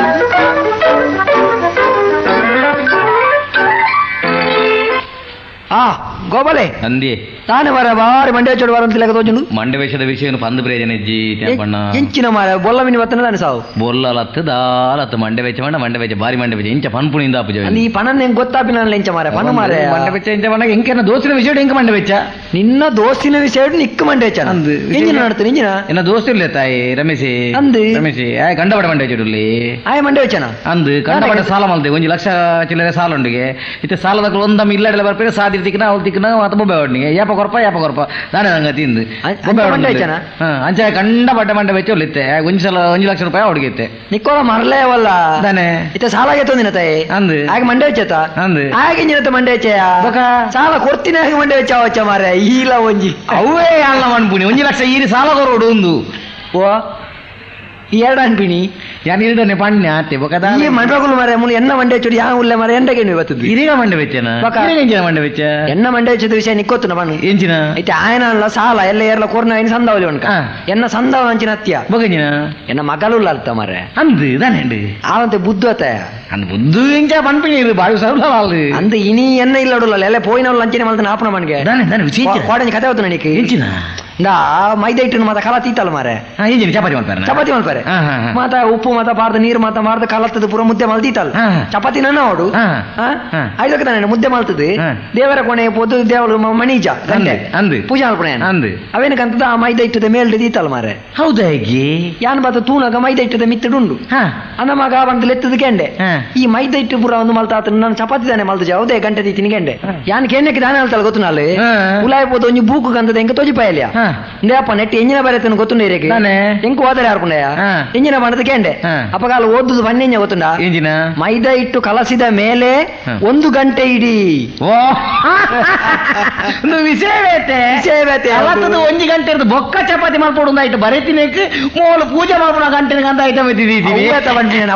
ಆ ಗೋಪಾಲೆ ಅಂದಿ ತಾನೆ ಮಾರ ಬಾರಿ ಮಂಡ್ಯ ಚೋಡು ಬಾರ ಅಂತ ತೋಜುಂಡು ಮಂಡ್ಯ ವೇಷದ ವಿಷಯ ಪಂದು ಪ್ರಯೋಜನ ಇಜ್ಜಿ ತ್ಯಾಂಪಣ್ಣ ಎಂಚಿನ ಮಾರ ಬೊಲ್ಲ ಮಿನಿ ಬತ್ತನ ತಾನೆ ಸಾವು ಬೊಲ್ಲಲತ್ತು ದಾಲತ್ತು ಮಂಡ್ಯ ವೆಚ್ಚ ಮಂಡ ಮಂಡ್ಯ ವೆಚ್ಚ ಬಾರಿ ಮಂಡ್ಯ ವೆಚ್ಚ ಇಂಚ ಪನ್ಪುಣಿಂದ ಆಪುಜ ಈ ಪಣನ್ ಹೆಂಗ್ ಗೊತ್ತಾಪಿನ ಎಂಚ ಮಾರ ಪಣ ಮಾರ ಮಂಡ್ಯ ವೆಚ್ಚ ಇಂಚ ಪಣ್ಣ ಎಂಕೆನ ದೋಸ್ತಿನ ವಿಷಯ ಎಂಕ ಮಂಡ್ಯ ವೆಚ್ಚ ನಿನ್ನ ದೋಸ್ತಿನ ವಿಷಯ ನಿಕ್ಕ ಮಂಡ್ಯ ವೆಚ್ಚ ಅಂದು ಎಂಜಿನ ನಡ್ತು ಎಂಜಿನ ಎನ್ನ ದೋಸ್ತಿ ಇಲ್ಲ ತಾಯಿ ರಮೇಶಿ ಅಂದು ರಮೇಶಿ ಆಯ್ ಕಂಡಪಡ ಮಂಡ್ಯ ವೆಚ್ಚ ಆಯ್ ಮಂಡ್ಯ ವೆಚ್ಚನ ಅಂದು ಕಂಡಪಡ ಸಾಲ ಮಲ್ತೆ ಒಂಜಿ ಲಕ್ಷ ಚಿಲ್ಲರೆ ಸಾಲ ಉಂಡಿಗೆ ಇತ್ತೆ ಸಾಲದ ಒಂದಮ್ಮ ಇಲ್ಲಡೆಲ್ಲ ಬರ್ಪೇರೆ ಸಾದಿ ತಿಕ್ಕಿನ ಅವಳು ತಿಕ್ಕಿನ ಮಾತ ಬೊಬ್ಬೆ ಒಡ್ನಿಗೆ ಯಾಪ ಕೊರಪ ಯಾಪ ಕೊರಪ ನಾನೇ ನಂಗೆ ತಿಂದು ಬೊಬ್ಬೆ ಅಂಚೆ ಕಂಡ ಬಡ್ಡ ಮಂಡೆ ವೆಚ್ಚ ಒಳ್ಳಿತ್ತೆ ಒಂಜಿ ಸಲ 1 ಲಕ್ಷ ರೂಪಾಯಿ ಅವಡಿಗೆ ನಿಕ್ಕೋಲ ಮರಲೇ ಅವಲ್ಲ ತಾನೆ ಇತ್ತೆ ಸಾಲ ತೊಂದಿನ ತಾಯಿ ಅಂದು ಆಗ ಮಂಡೆ ವೆಚ್ಚ ಅಂದು ಆಗ ಇಂಜಿನತ್ತ ಮಂಡೆ ವೆಚ್ಚ ಸಾಲ ಕೊಡ್ತೀನಿ ಆಗ ಮಂಡೆ ವೆಚ್ಚ ವಚ್ಚ ಮಾರ ಈಲ ಒಂಜಿ ಅವೇ ಅಲ್ಲ ಮಣ್ಪುಣಿ 1 ಲಕ್ಷ ಈರಿ ಸಾಲ ಕೊರೋಡು ಒಂದು ಓ ಎರಡು ಅನ್ಪಿಣಿ ಯಾನ್ ಇಲ್ದನೆ ಪಣ್ಣ ಆತೆ ಬೊಕದ ಈ ಮಂಡಗುಲು ಮಾರೆ ಮುಲು ಎನ್ನ ಮಂಡೆ ಚುಡಿ ಯಾ ಉಲ್ಲೆ ಮಾರೆ ಎಂಡಗೆ ನೀವು ಬತ್ತದು ಇದೀಗ ಮಂಡೆ ವೆಚ್ಚನ ಎಂಚಿನ ಮಂಡೆ ವೆಚ್ಚ ಎನ್ನ ಮಂಡೆ ವೆಚ್ಚದ ವಿಷಯ ನಿಕ್ಕೊತ್ತುನ ಪಣ್ಣು ಎಂಚಿನ ಐತೆ ಆಯನ ಸಾಲ ಎಲ್ಲ ಏರ್ಲ ಕೊರ್ನ ಐನ ಸಂದಾವಲಿ ಉಂಟ ಎನ್ನ ಸಂದಾವ ಅಂಚಿನ ಅತ್ಯ ಬೊಕಂಜಿನ ಎನ್ನ ಮಗಲುಲ್ಲ ಅರ್ಥ ಮಾರೆ ಅಂದು ದಾನೆ ಆವಂತೆ ಬುದ್ಧು ಅತ್ತ ಅಂದ್ ಬುದ್ಧು ಎಂಚ ಪನ್ಪಿಣಿ ಇದು ಬಾಯಿ ಸರಳ ಅಂದು ಇನಿ ಎನ್ನ ಇಲ್ಲಡುಲ್ಲ ಎಲ್ಲ ಪೋಯಿನವಲ್ಲ ಅಂಚಿನ ಮಲ್ತ ನಾಪನ ಮನ್ಗೆ ದಾನೆ ದಾನೆ ವಿಶೇಷ ಕೋಡಂಜಿ ಕತೆ ಹೊತ್ತು ನನಗೆ ಎಂಚಿನ ಇಂದಾ ಮೈದಾ ಇಟ್ಟು ಮಾತ ಕಲ ತೀತಲ್ಲ ಮಾರೆ ಚಪಾತಿ ಮಾಡ್ತಾರೆ ಚಪಾತಿ ಮಾಡ್ತಾರೆ ಮಾತ ಉಪ್ಪು ಮಾತ ಬಾರ್ದ ನೀರು ಮಾತ ಮಾರ್ದ ಕಲತ್ತದ ಪೂರ ಮುದ್ದೆ ಮಲ್ತೀತಲ್ಲ ಚಪಾತಿ ನನ್ನ ಅವಡು ಐದಕ್ಕೆ ತಾನೆ ಮುದ್ದೆ ಮಲ್ತದೆ ದೇವರ ಕೊನೆ ಪೊದು ದೇವರು ಮಣೀಜ ಗಂಟೆ ಅಂದು ಪೂಜೆ ಮಲ್ಪಣೆ ಅಂದು ಅವೇನಕ್ಕಂತದ ಆ ಮೈದಾ ಇಟ್ಟದ ಮೇಲ್ಡ್ ತೀತಲ್ಲ ಮಾರೆ ಹೌದಾ ಹೇಗೆ ಯಾನ್ ಬಾತ ತೂನಾಗ ಮೈದಾ ಇಟ್ಟದ ಮಿತ್ತಡುಂಡು ಅಂದ ಮಗ ಬಂದು ಲೆತ್ತದ ಕೆಂಡೆ ಈ ಮೈದಾ ಇಟ್ಟು ಪೂರ ಒಂದು ಮಲ್ತ ನಾನು ಚಪಾತಿ ತಾನೆ ಮಲ್ತ ಹೌದೇ ಗಂಟೆ ತೀತೀನಿ ಕೆಂಡೆ ಯಾನ್ ಕೆಂಡಕ್ಕೆ ದಾನೆ ಅಲ್ತಲ್ಲ ಗೊತ್ತು ನಾಳೆ ಉಲಾಯ್ ಪೋದು ಒಂಜಿ ಬೂಕು ಗಂಧದ ಎಂಕ ತೊಜಿಪಾಯಲಿಯ ಇಂದೇಪ್ಪ ನೆಟ್ ಎಂಜಿನ ಬರತನ ಗೊತ್ತುಂಡ ಇರಕ್ಕೆ ಎಂಕು ಓದರೆ ಯಾರ್ಪುಂಡಯ್ಯ ಎಂಜಿನ ಬಣ್ಣದ ಕೇಂಡೆ ಅಪ್ಪಗಾಲ ಓದುದು ಬನ್ನೆಂಜ ಗೊತ್ತುಂಡ ಎಂಜಿನ ಮೈದಾ ಹಿಟ್ಟು ಕಲಸಿದ ಮೇಲೆ 1 ಗಂಟೆ ಇಡೀ ವಿಷಯ ಒಂಜಿ ಗಂಟೆ ಇರ್ತದೆ ಬೊಕ್ಕ ಚಪಾತಿ ಮಾಡ್ಕೊಡು ಆಯ್ತು ಬರೀತೀನಿ ಮೋಲು ಪೂಜೆ ಮಾಡ್ಕೊಡ ಗಂಟೆ ಅಂತ ಐಟಮ್ ಇದ್ದಿದ್ದೀನಿ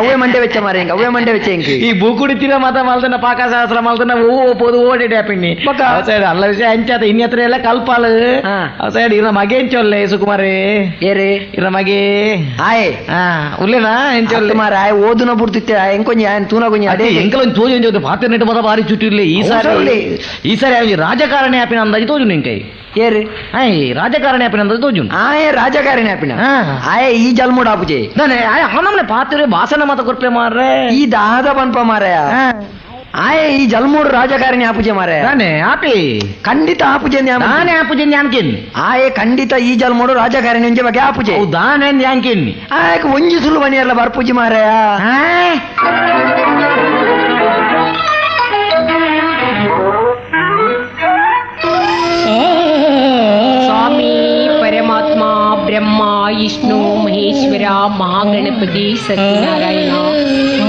ಅವೇ ಮಂಡೆ ವೆಚ್ಚ ಮಾರೆ ಅವೇ ಮಂಡೆ ವೆಚ್ಚ ಎಂಕ್ ಈ ಬೂಕುಡಿತಿರ ಮಾತ ಮಲ್ತನ ಪಾಕಶಾಸ್ತ್ರ ಮಲ್ತನ ಓ ಪೋದು ಓಡೇಡಿ ಆಪಿಣ್ಣಿ ಸೈಡ್ ಅಲ್ಲ ವಿಷಯ ಅಂಚಾತ ಇನ್ನತ್ರ ಎಲ್ಲ ಕಲ್ಪಾಲು ಸೈಡ್ ಇರ ಮಗೆ ಎಂಚೊಲ್ಲೆ ಸುಕುಮಾರೇ ಏರೇ ಇರ ಮಗೆ ಆಯ್ ಉಲ್ಲೇನಾ ಎಂಚೊಲ್ಲೆ ಮಾರ ಆಯ್ ಓದುನ ಬುಡ್ತಿತ್ತೆ ಎಂಕೊಂಜಿ ಆಯನ್ ತೂನ ಕೊಂಜಿ ಅದೇ ಎಂಕಲೊಂದು ತೋಜು ಎಂಚೊಲ್ಲೆ ಪಾತ್ರ ನೆಟ್ಟು ಮತ ಬಾರಿ ಚುಟ್ಟಿರ್ಲಿ ಈ ಸಾರಿ ಈ ಸಾರಿ ರಾಜಕಾರಣಿ ಆಪಿನ ಅಂದಾಜು ತೋಜು ನಿಂಕೈ ಏರು ಆಯ್ ರಾಜಕಾರಣಿ ಆಪಿನ ಅಂದಾಜು ತೋಜು ಆಯ್ ರಾಜಕಾರಣಿ ಆಪಿನ ಆಯ್ ಈ ಜಲ್ಮುಡ ಆಪುಜೆ ನಾನೇ ಆಯ್ ಅವನಮ್ಮನೆ ಪಾತ್ರೆ ಭಾಷಣ ಮಾತ ಕೊರ್ಪೆ ಮಾರ್ರೆ ಈ ದಾದ ಪನ್ಪ ಮಾರಾಯ ಆಯ್ ಈ ಜಲ್ಮೂಡು ರಾಜಕಾರಣಿ ಆಪುಜೆ ಮಾರೆ ನಾನೇ ಆಪಿ ಖಂಡಿತ ಆಪುಜೆ ನಾನೇ ಆಪುಜೆ ನ್ಯಾನ್ಕೇನ್ ಆಯ್ ಖಂಡಿತ ಈ ಜಲ್ಮೂಡು ರಾಜಕಾರಣಿ ಒಂಜೆ ಬಗ್ಗೆ ಆಪುಜೆ ದಾನೆ ನ್ಯಾನ್ಕೇನ್ ಆಯ್ ಒಂಜಿ ಸುಲು ಬನಿಯಲ್ಲ ಬರ್ಪುಜಿ ಮಾರಾಯ ಸ್ವಾಮಿ ಪರಮಾತ್ಮ ಬ್ರಹ್ಮ ವಿಷ್ಣು ಮಹೇಶ್ವರ ಮಹಾಗಣಪತಿ ಸತ್ಯನಾರಾಯಣ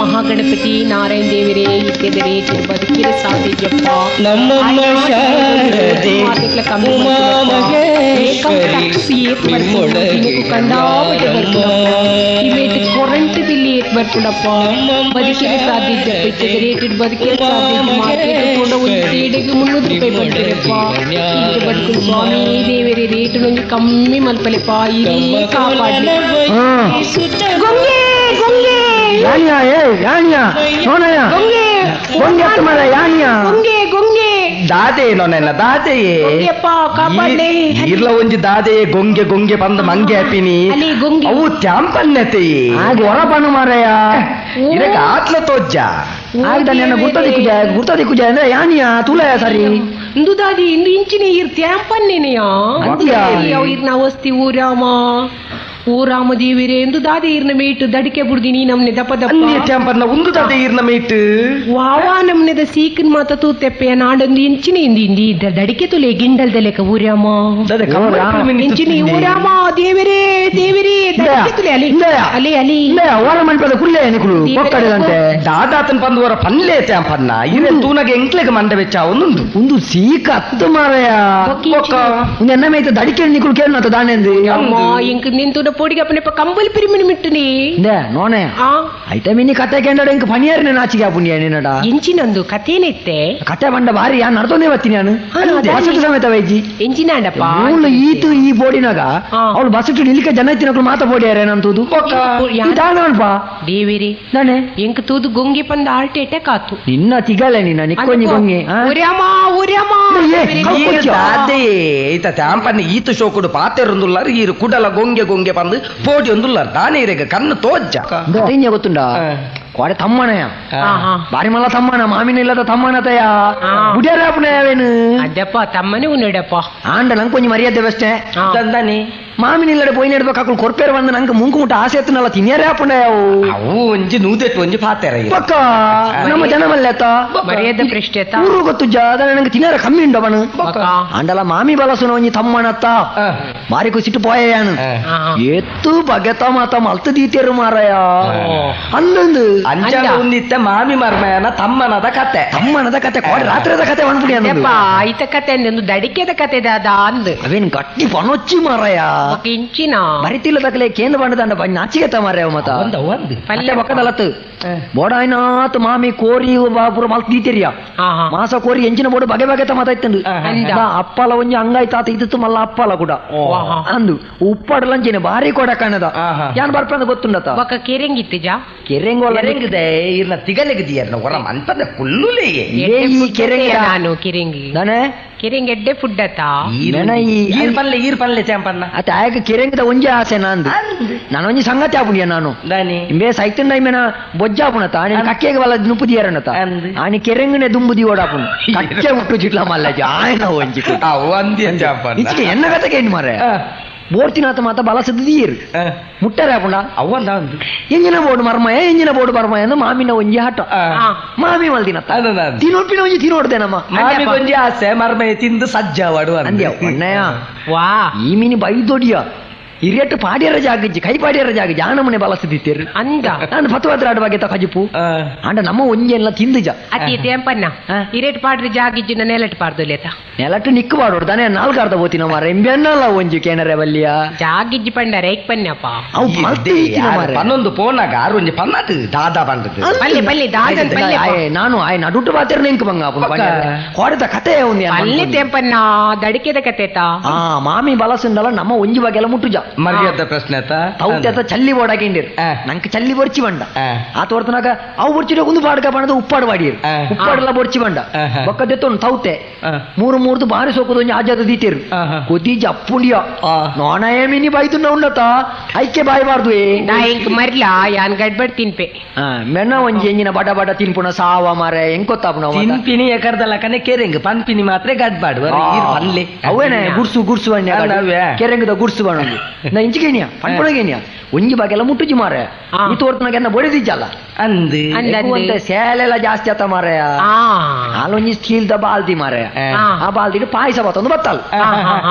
ಮಹಾಗಣಪತಿ ನಾರಾಯಣ ದೇವರೇ ಇತ್ತೆದರೆ ಬದುಕಿರ ಸಾಧ್ಯಪ್ಪ ನಮ್ಮಮ್ಮ ಶಾರದೆ ಉಮಾ ಮಹೇಶ್ವರಿ ನಿಮ್ಮೊಳಗೆ ಕರೆಂಟ್ ಬಿಲ್ ಏತ್ ಬರ್ಪುಂಡಪ್ಪ ಬದುಕಿರ ಸಾಧ್ಯಪ್ಪ ಇತ್ತೆದ ರೇಟ್ ಬದುಕಿರ ಸಾಧ್ಯ ಮಾರ್ಕೆಟ್ ಕೊಂಡ ಒಂದು ಸೀಡೆಗೆ 300 ರೂಪಾಯಿ ಬರ್ತೀರಪ್ಪ ಇಂಚ ಬದುಕು ಸ್ವಾಮಿ ದೇವರೇ ರೇಟ್ ಒಂಜಿ ಕಮ್ಮಿ ಮಲ್ಪಲೆಪ್ಪ ಇದೇ ಕಾಪಾಡ್ಲಿ. ಗೊಂಗೆ ಗೊಂಗೆ ಯಾನಿಯಾ ಏ ಯಾನಿಯಾ ಸೋನಯ್ಯ ಗೊಂಗೆ ಗೊಂಗೆ ಅತ್ತ ಮಾರ ಯಾನಿಯಾ ಗೊಂಗೆ ಗೊಂಗೆ ದಾದೆ ನೊನೆಲ್ಲ ದಾದೆಯೇ ಗೊಂಗೆಪ್ಪ ಕಾಪಾಡ್ಲೆ ಇರ್ಲ ಒಂಜಿ ದಾದೆಯೇ ಗೊಂಗೆ ಗೊಂಗೆ ಬಂದ ಮಂಗೆ ಹಾಪಿನಿ ಅಲ್ಲಿ ಗೊಂಗೆ ಅವು ತ್ಯಾಂಪನ್ನತೆಯೇ ಆಗ ಹೊರಪಣ್ಣು ಮಾರಯ್ಯ ಇದಕ್ಕೆ ಆತ್ಲ ತೋಜ್ಜ ಆಯ್ತ ನನ್ನ ಗುರ್ತ ದಿಕ್ಕುಜ ಗುರ್ತ ದಿಕ್ಕುಜ ಅಂದ್ರೆ ಯಾನಿಯಾ ತೂಲಯ ಸರಿ ಇಂದು ದಾದಿ ಇಂದು ಇಂಚಿನ ಇರ್ ತ್ಯಾಂಪನ್ನೇನೆಯಾ ಅಂದ್ಯಾ? ಇರ್ನ ವಸ್ತಿ ಊರಾಮ ಓ ರಾಮದೇವಿರೇ ಎಂದು ದಾದೆ ಇರ್ನ ಮೇಟ್ ದಡಿಕೆ ಬುಡ್ದಿನಿ ನಮ್ನೆ ದಪ್ಪ ದಪ್ಪ ಒಂದು ದಾದೆ ಇರ್ನ ಮೇಟ್ ವಾವಾ ನಮ್ನೆದ ಸೀಕನ್ ಮಾತ ತೂತೆಪ್ಪೆ ನಾಡೊಂದು ಇಂಚಿನ ಇಂದಿ ಇಂದಿ ದಡಿಕೆ ತುಲೆ ಗಿಂಡಲ್ದ ಲೆಕ್ಕ ಊರಾಮ ಇಂಚಿನ ಊರಾಮ ದೇವರೇ ದೇವರೇ ದಡಿಕೆ ತುಲೆ ಅಲಿ ಅಲಿ ಅಲಿ ಓರ ಮನ್ಪದ ಕುಲ್ಲೆ ನಿಕುಲು ಕೊಕ್ಕಡದಂತೆ ದಾದಾತನ್ ಬಂದು ವರ ಪನ್ಲೆ ಪನ್ನ ಇರೆ ತೂನಗೆ ಎಂಕ್ಲೆಗ್ ಮಂಡ ಬೆಚ್ಚ ಒಂದೊಂದು ಒಂದು ಸೀಕ ಅತ್ತು ಮಾರಯ ಒಂದು ಎನ್ನ ಮೇಯ್ತ ದಡಿಕೆ ನಿಕುಲು ಕೇಳನತ ದಾನೆಂದು ಅಮ್ಮ ಇಂಕ್ ನಿಂತುನ ಪೊಡಿಗೆ ಅಪ್ಪನೆಪ್ಪ ಕಂಬಲ್ ಪಿರಿಮಿನಿ ಮಿಟ್ಟುನಿ ನೋನೆ ಐತ ಮಿನಿ ಕತೆ ಕೇಂದ್ರ ಇಂಕ್ ಪನಿಯಾರಿನ ನಾಚಿಗೆ ಪುಣ್ಯ ನಿನ್ನಡ ಎಂಚಿನೊಂದು ಕಥೆನಿತ್ತೆ ಕತೆ ಬಂಡ ಬಾರಿ ಯಾನ್ ನಡ್ತೊಂದೇ ಬತ್ತೀನಿ ನಾನು ಬಸಟು ಸಮೇತ ವೈಜಿ ಎಂಚಿನಾಂಡಪ್ಪ ಮೂಲು ಈತು ಈ ಬೋಡಿನಾಗ ಅವಳು ಬಸಟು ನಿಲ್ಲಿಕ ಜನ ಇತ್ತಿನಕ್ಳು ಮಾತ ಬೋಡಿಯಾರೆ ನಂತೂದು ದಾನಲ್ಪ ದೇವಿರಿ ನಾನೆ ಎಂಕ್ ತೂದು ಗೊಂಗೆ ಪಂದ ಆಲ್ಟೆ ಎಟೆ ಕಾತು ನಿನ್ನ ತಿಗಳೆ ನಿನ್ನ ನಿಕ್ಕೊಂಜಿ ಗೊಂಗೆ ಊರ್ಯಾಮ ಊರ್ಯಾಮ ಈತ ತ್ಯಾಂಪನ್ನ ಈತ ಶೋಕುಡು ಪಾತೆರುಂದುಲ್ಲಾರು ಈರು ಕುಡಲ ಗೊಂಗೆ ಗೊಂಗೆ ಬಂದು ಪೋಡಿ ಒಂದುಲ್ಲಾರು ದಾನೆ ಇರೆಗ ಕಣ್ಣು ತೋಜ್ಜ ಕಥೆಂಜ ಗೊತ್ತುಂಡ ಕೋಡೆ ತಮ್ಮನಯ ಬಾರಿ ಮಲ್ಲ ತಮ್ಮನ ಮಾಮಿನ ಇಲ್ಲದ ತಮ್ಮನತಯ ಬುಡಿಯಾರಪ್ಪನವೇನು ಅದಪ್ಪ ತಮ್ಮನೆ ಉನ್ನಡಪ್ಪ ಆಂಡ ನಂಗೆ ಕೊಂಚ ಮರ್ಯಾದೆ ಬೆಸ್ಟೆ ದಂದಾನೆ ಮಾಮಿನ ಇಲ್ಲಡೆ ಪೋಯಿನ ಇಡ್ಬೇಕು ಕೊರ್ಪೇರು ಬಂದು ನಂಗೆ ಮುಂಕು ಮುಟ್ಟ ಆಸೆ ಎತ್ತನಲ್ಲ ತಿನ್ಯಾರೇ ಅಪ್ಪನಯವು ಅವು ಒಂಜಿ ನೂದೆಟ್ಟು ಒಂಜಿ ಪಾತೆರ ಪಕ್ಕ ನಮ್ಮ ಜನ ಮಲ್ಲೇತ ಮರ್ಯಾದೆ ಪ್ರಶ್ನೆ ಊರು ಗೊತ್ತು ಜಾದ ನಂಗೆ ತಿನ್ಯಾರ ಕಮ್ಮಿ ಉಂಡವನು ಆಂಡಲ ಮಾಮಿ ಬಲಸುನ ಒಂಜಿ ತಮ್ಮನತ್ತ ಬಾರಿ ಕುಸಿಟ್ಟು ಪೋಯಾನು ಎತ್ತು ಬಗೆತ ಮಾತ ಮಲ್ತು ದೀತೇರು ಮಾರಾಯ ಅಂದೊಂದು ಅಂಚಾಲ ಒಂದಿತ್ತ ಮಾಮಿ ಮರ್ಮಯನ ತಮ್ಮನದ ಕತೆ ತಮ್ಮನದ ಕತೆ ಕೋಡೆ ರಾತ್ರಿದ ಕತೆ ಅನ್ಬಿಡಿ ಅಪ್ಪ ಐತ ಕತೆ ಅಂದೊಂದು ದಡಿಕೆದ ಕತೆ ದಾದ ಅಂದ್ ಅವೇನು ಗಟ್ಟಿ ಪಣೊಚ್ಚಿ ಮಾರಾಯ ಇಂಚಿನ ಬರಿತಿಲ್ಲ ತಕಲೆ ಕೇಂದ್ರ ಬಂಡದಂಡ ಬಣ್ಣ ನಾಚಿಗೆತ ಮಾರಾಯ ಮತ ಪಲ್ಯ ಪಕ್ಕದಲತ್ತು ಬೋಡಾಯ್ನಾತ್ ಮಾಮಿ ಕೋರಿ ಪೂರ ಮಲ್ತ್ ದೀತಿರಿಯ ಮಾಸ ಕೋರಿ ಎಂಚಿನ ಬೋಡು ಬಗೆ ಬಗೆತ ಮಾತಾಯ್ತಂದು ಅಪ್ಪಲ ಒಂಜಿ ಹಂಗಾಯ್ತಾತ ಇದ್ದಿತ್ತು ಮಲ್ಲ ಅಪ್ಪಲ ಕೂಡ ಅಂದು ಉಪ್ಪಾಡಲಂಚಿನ ಬಾರಿ ಕೊಡ ಕಾಣದ ಯಾನ್ ಬರ್ಪಂದ ಗೊತ್ತುಂಡತ ಒಕ್ಕ ಕೆರೆಂಗಿತ್ತಿಜಾ ಕೆರೆಂಗ್ ಕೆರೆಂಗಿದೆ ಇರ್ನ ತಿಗಲೆಗೆ ದಿಯರ್ನ ಹೊರ ಮನ್ಪದ ಕುಲ್ಲುಲೇ ಈ ಕೆರೆಂಗ ನಾನು ಕೆರೆಂಗಿ ನಾನೇ ಕೆರೆಂಗ್ ಎಡ್ಡೆ ಫುಡ್ ಅತ್ತ ಈರ್ ಪಲ್ಲೆ ಈರ್ ಪಲ್ಲೆ ಚಾಂಪನ್ನ ಅತ್ತ ಆಯಕ ಕೆರೆಂಗದ ಒಂಜಿ ಆಸೆ ನಂದು ನಾನು ಒಂಜಿ ಸಂಗತಿ ಆಪುಣಿಯ ನಾನು ಇಂಬೆ ಸೈತಂಡ ಇಮೇನ ಬೊಜ್ಜಾಪುಣತ ಆನೆ ಕಕ್ಕೆಗೆ ಬಲ ನುಪ್ಪು ದಿಯರನತ ಆನೆ ಕೆರೆಂಗನೆ ದುಂಬು ದಿಯೋಡಾಪುಣ ಕಕ್ಕೆ ಮುಟ್ಟು ಚಿಟ್ಲ ಮಲ್ಲಜಿ ಆಯನ ಒಂಜಿ ಇಚ್ಚಿಗೆ ಎನ್ನ ಕತೆಗೆ ಏನು ಮಾರೆ ಬೋರ್ತಿನಾಥ ಮಾತ ಬಲಸದ ದಿಯರು ಮುಟ್ಟರೆ ಆಪುಂಡ ಅವ್ವಂದ ಎಂಜಿನ ಬೋರ್ಡ್ ಮರ್ಮಯ ಎಂಜಿನ ಬೋರ್ಡ್ ಮರ್ಮಯ ಅಂದ್ರೆ ಮಾಮಿನ ಒಂಜಿ ಹಠ ಮಾಮಿ ಮಲ್ದಿನತ್ತ ತಿನ್ನೋಪಿನ ಒಂಜಿ ತಿನ್ನೋಡ್ದೆ ನಮ್ಮ ಮಾಮಿ ಒಂಜಿ ಆಸೆ ಮರ್ಮಯ ತಿಂದು ಸಜ್ಜಾವಾಡು ಅಂದ್ಯ ಒಣ್ಣಯ್ಯ ವಾ ಈ ಮೀನಿ ಬೈದೊಡಿಯ ಹಿರಿಯಟ್ಟು ಪಾಡ್ಯರ ಜಾಗಜ್ಜಿ ಕೈ ಪಾಡ್ಯರ ಜಾಗ ಜಾನಮನೆ ಬಲಸದಿತ್ತೇರು ಅಂದ ನಾನು ಪತ್ತುವತ್ರ ಆಡುವ ಬಗ್ಗೆ ಕಜಿಪು ಅಂಡ ನಮ್ಮ ಒಂಜಿ ಎಲ್ಲ ತಿಂದು ಜ ಅತಿ ತೇಂಪನ್ನ ಹಿರಿಯಟ್ ಪಾಡ್ರಿ ಜಾಗಿಜ್ಜಿ ನೆಲಟ್ ಪಾಡ್ದು ಲೇತ ನೆಲಟ್ಟು ನಿಕ್ಕು ಪಾಡೋಡು ತಾನೇ ನಾಲ್ಕು ಅರ್ಧ ಹೋತಿನ ಮಾರ ಎಂಬೆನ್ನಲ್ಲ ಒಂಜಿ ಕೇನರೆ ಬಲ್ಲಿಯ ಜಾಗಿಜ್ಜಿ ಪಂಡರ ಏಕ್ ಪನ್ನಪ್ಪ ಅವು ಪನ್ನೊಂದು ಪೋನಾಗ ಆರು ಒಂಜಿ ಪನ್ನದು ದಾದಾ ಬಂದದ್ದು ಪಲ್ಲೆ ಪಲ್ಲೆ ದಾದ ಪಲ್ಲೆ ನಾನು ಆಯ್ ನಡುಟು ಬಾತಿರ ನಿಂಕು ಬಂಗ ಕೋಡದ ಕತೆ ಒಂದು ಪಲ್ಲೆ ತೇಂಪನ್ನ ದಡಿಕೆದ ಕತೆ ತಾ ಆ ಮಾಮಿ ಬಲಸುಂಡಲ್ಲ ನಮ್ಮ ಒಂಜಿ ಬಗೆಲ್ಲ ಮುಟ್ಟುಜ ಮರ್ಯಾದ ಪ್ರಶ್ನೆ ತೌತೆ ಚಲ್ಲಿ ಬೋಡಾಕಿಂಡಿರ್ ನಂಗೆ ಚಲ್ಲಿ ಬೊರ್ಚಿ ಬಂಡ ಆ ತೋರ್ತನಾಗ ಅವು ಬೊರ್ಚಿಡ ಒಂದು ಬಾಡ್ಕ ಬಣ್ಣದ ಉಪ್ಪಾಡು ಬಾಡಿಯರು ಉಪ್ಪಾಡೆಲ್ಲ ಬೊರ್ಚಿ ಬಂಡ ಬೊಕ್ಕ ದೆತ್ತೊಂದು ತೌತೆ ಮೂರು ಮೂರ್ದು ಬಾರಿ ಸೋಕುದು ಒಂಜಿ ಆಜಾದ ದೀತೇರು ಕೊದಿ ಜಪ್ಪುಂಡಿಯ ನೋಣಯ ಮಿನಿ ಬಾಯ್ತು ಉಂಡತ ಐಕೆ ಬಾಯ್ಬಾರ್ದು ನಾ ಇಂಕ್ ಮರ್ಲಾ ಯಾನ್ ಗಡ್ಬಡ್ ತಿನ್ಪೆ ಮೆಣ್ಣ ಒಂಜಿ ಎಂಜಿನ ಬಡ ಬಡ ತಿನ್ಪುಣ ಸಾವ ಮಾರೆ ಎಂಕೊತ್ತಾಪುಣ ತಿನ್ಪಿನಿ ಎಕರ್ದಲಕನೆ ಕೆರೆಂಗ್ ಪನ್ಪಿನಿ ಮಾತ್ರ ಗಡ್ಬಾಡು ಪಲ್ಲೆ ಅವೇನೆ ಗುಡ್ಸು ಗುಡ್ಸು ಅಣ್ಣ ಕೆರೆಂಗದ ಗುಡ್ಸು ಬಣ್ಣ ನಾ ಇಂಚಿಗೇನಿಯ ಪನ್ಪುಣಗೇನಿಯ ಒಂಜಿ ಬಾಗೆಲ್ಲ ಮುಟ್ಟುಜಿ ಮಾರೆ ಈ ತೋರ್ತನಾಗ ಎನ್ನ ಬೊಡೆದಿಜ್ಜಲ್ಲ ಅಂದು ಅಂತೆ ಸೇಲೆಲ್ಲ ಜಾಸ್ತಿ ಆತ ಮಾರೆ ಹಾಲೊಂಜಿ ಸ್ಟೀಲ್ದ ಬಾಲ್ದಿ ಮಾರೆ ಆ ಬಾಲ್ದಿಗೆ ಪಾಯಸ ಬತ್ತೊಂದು ಬತ್ತಲ್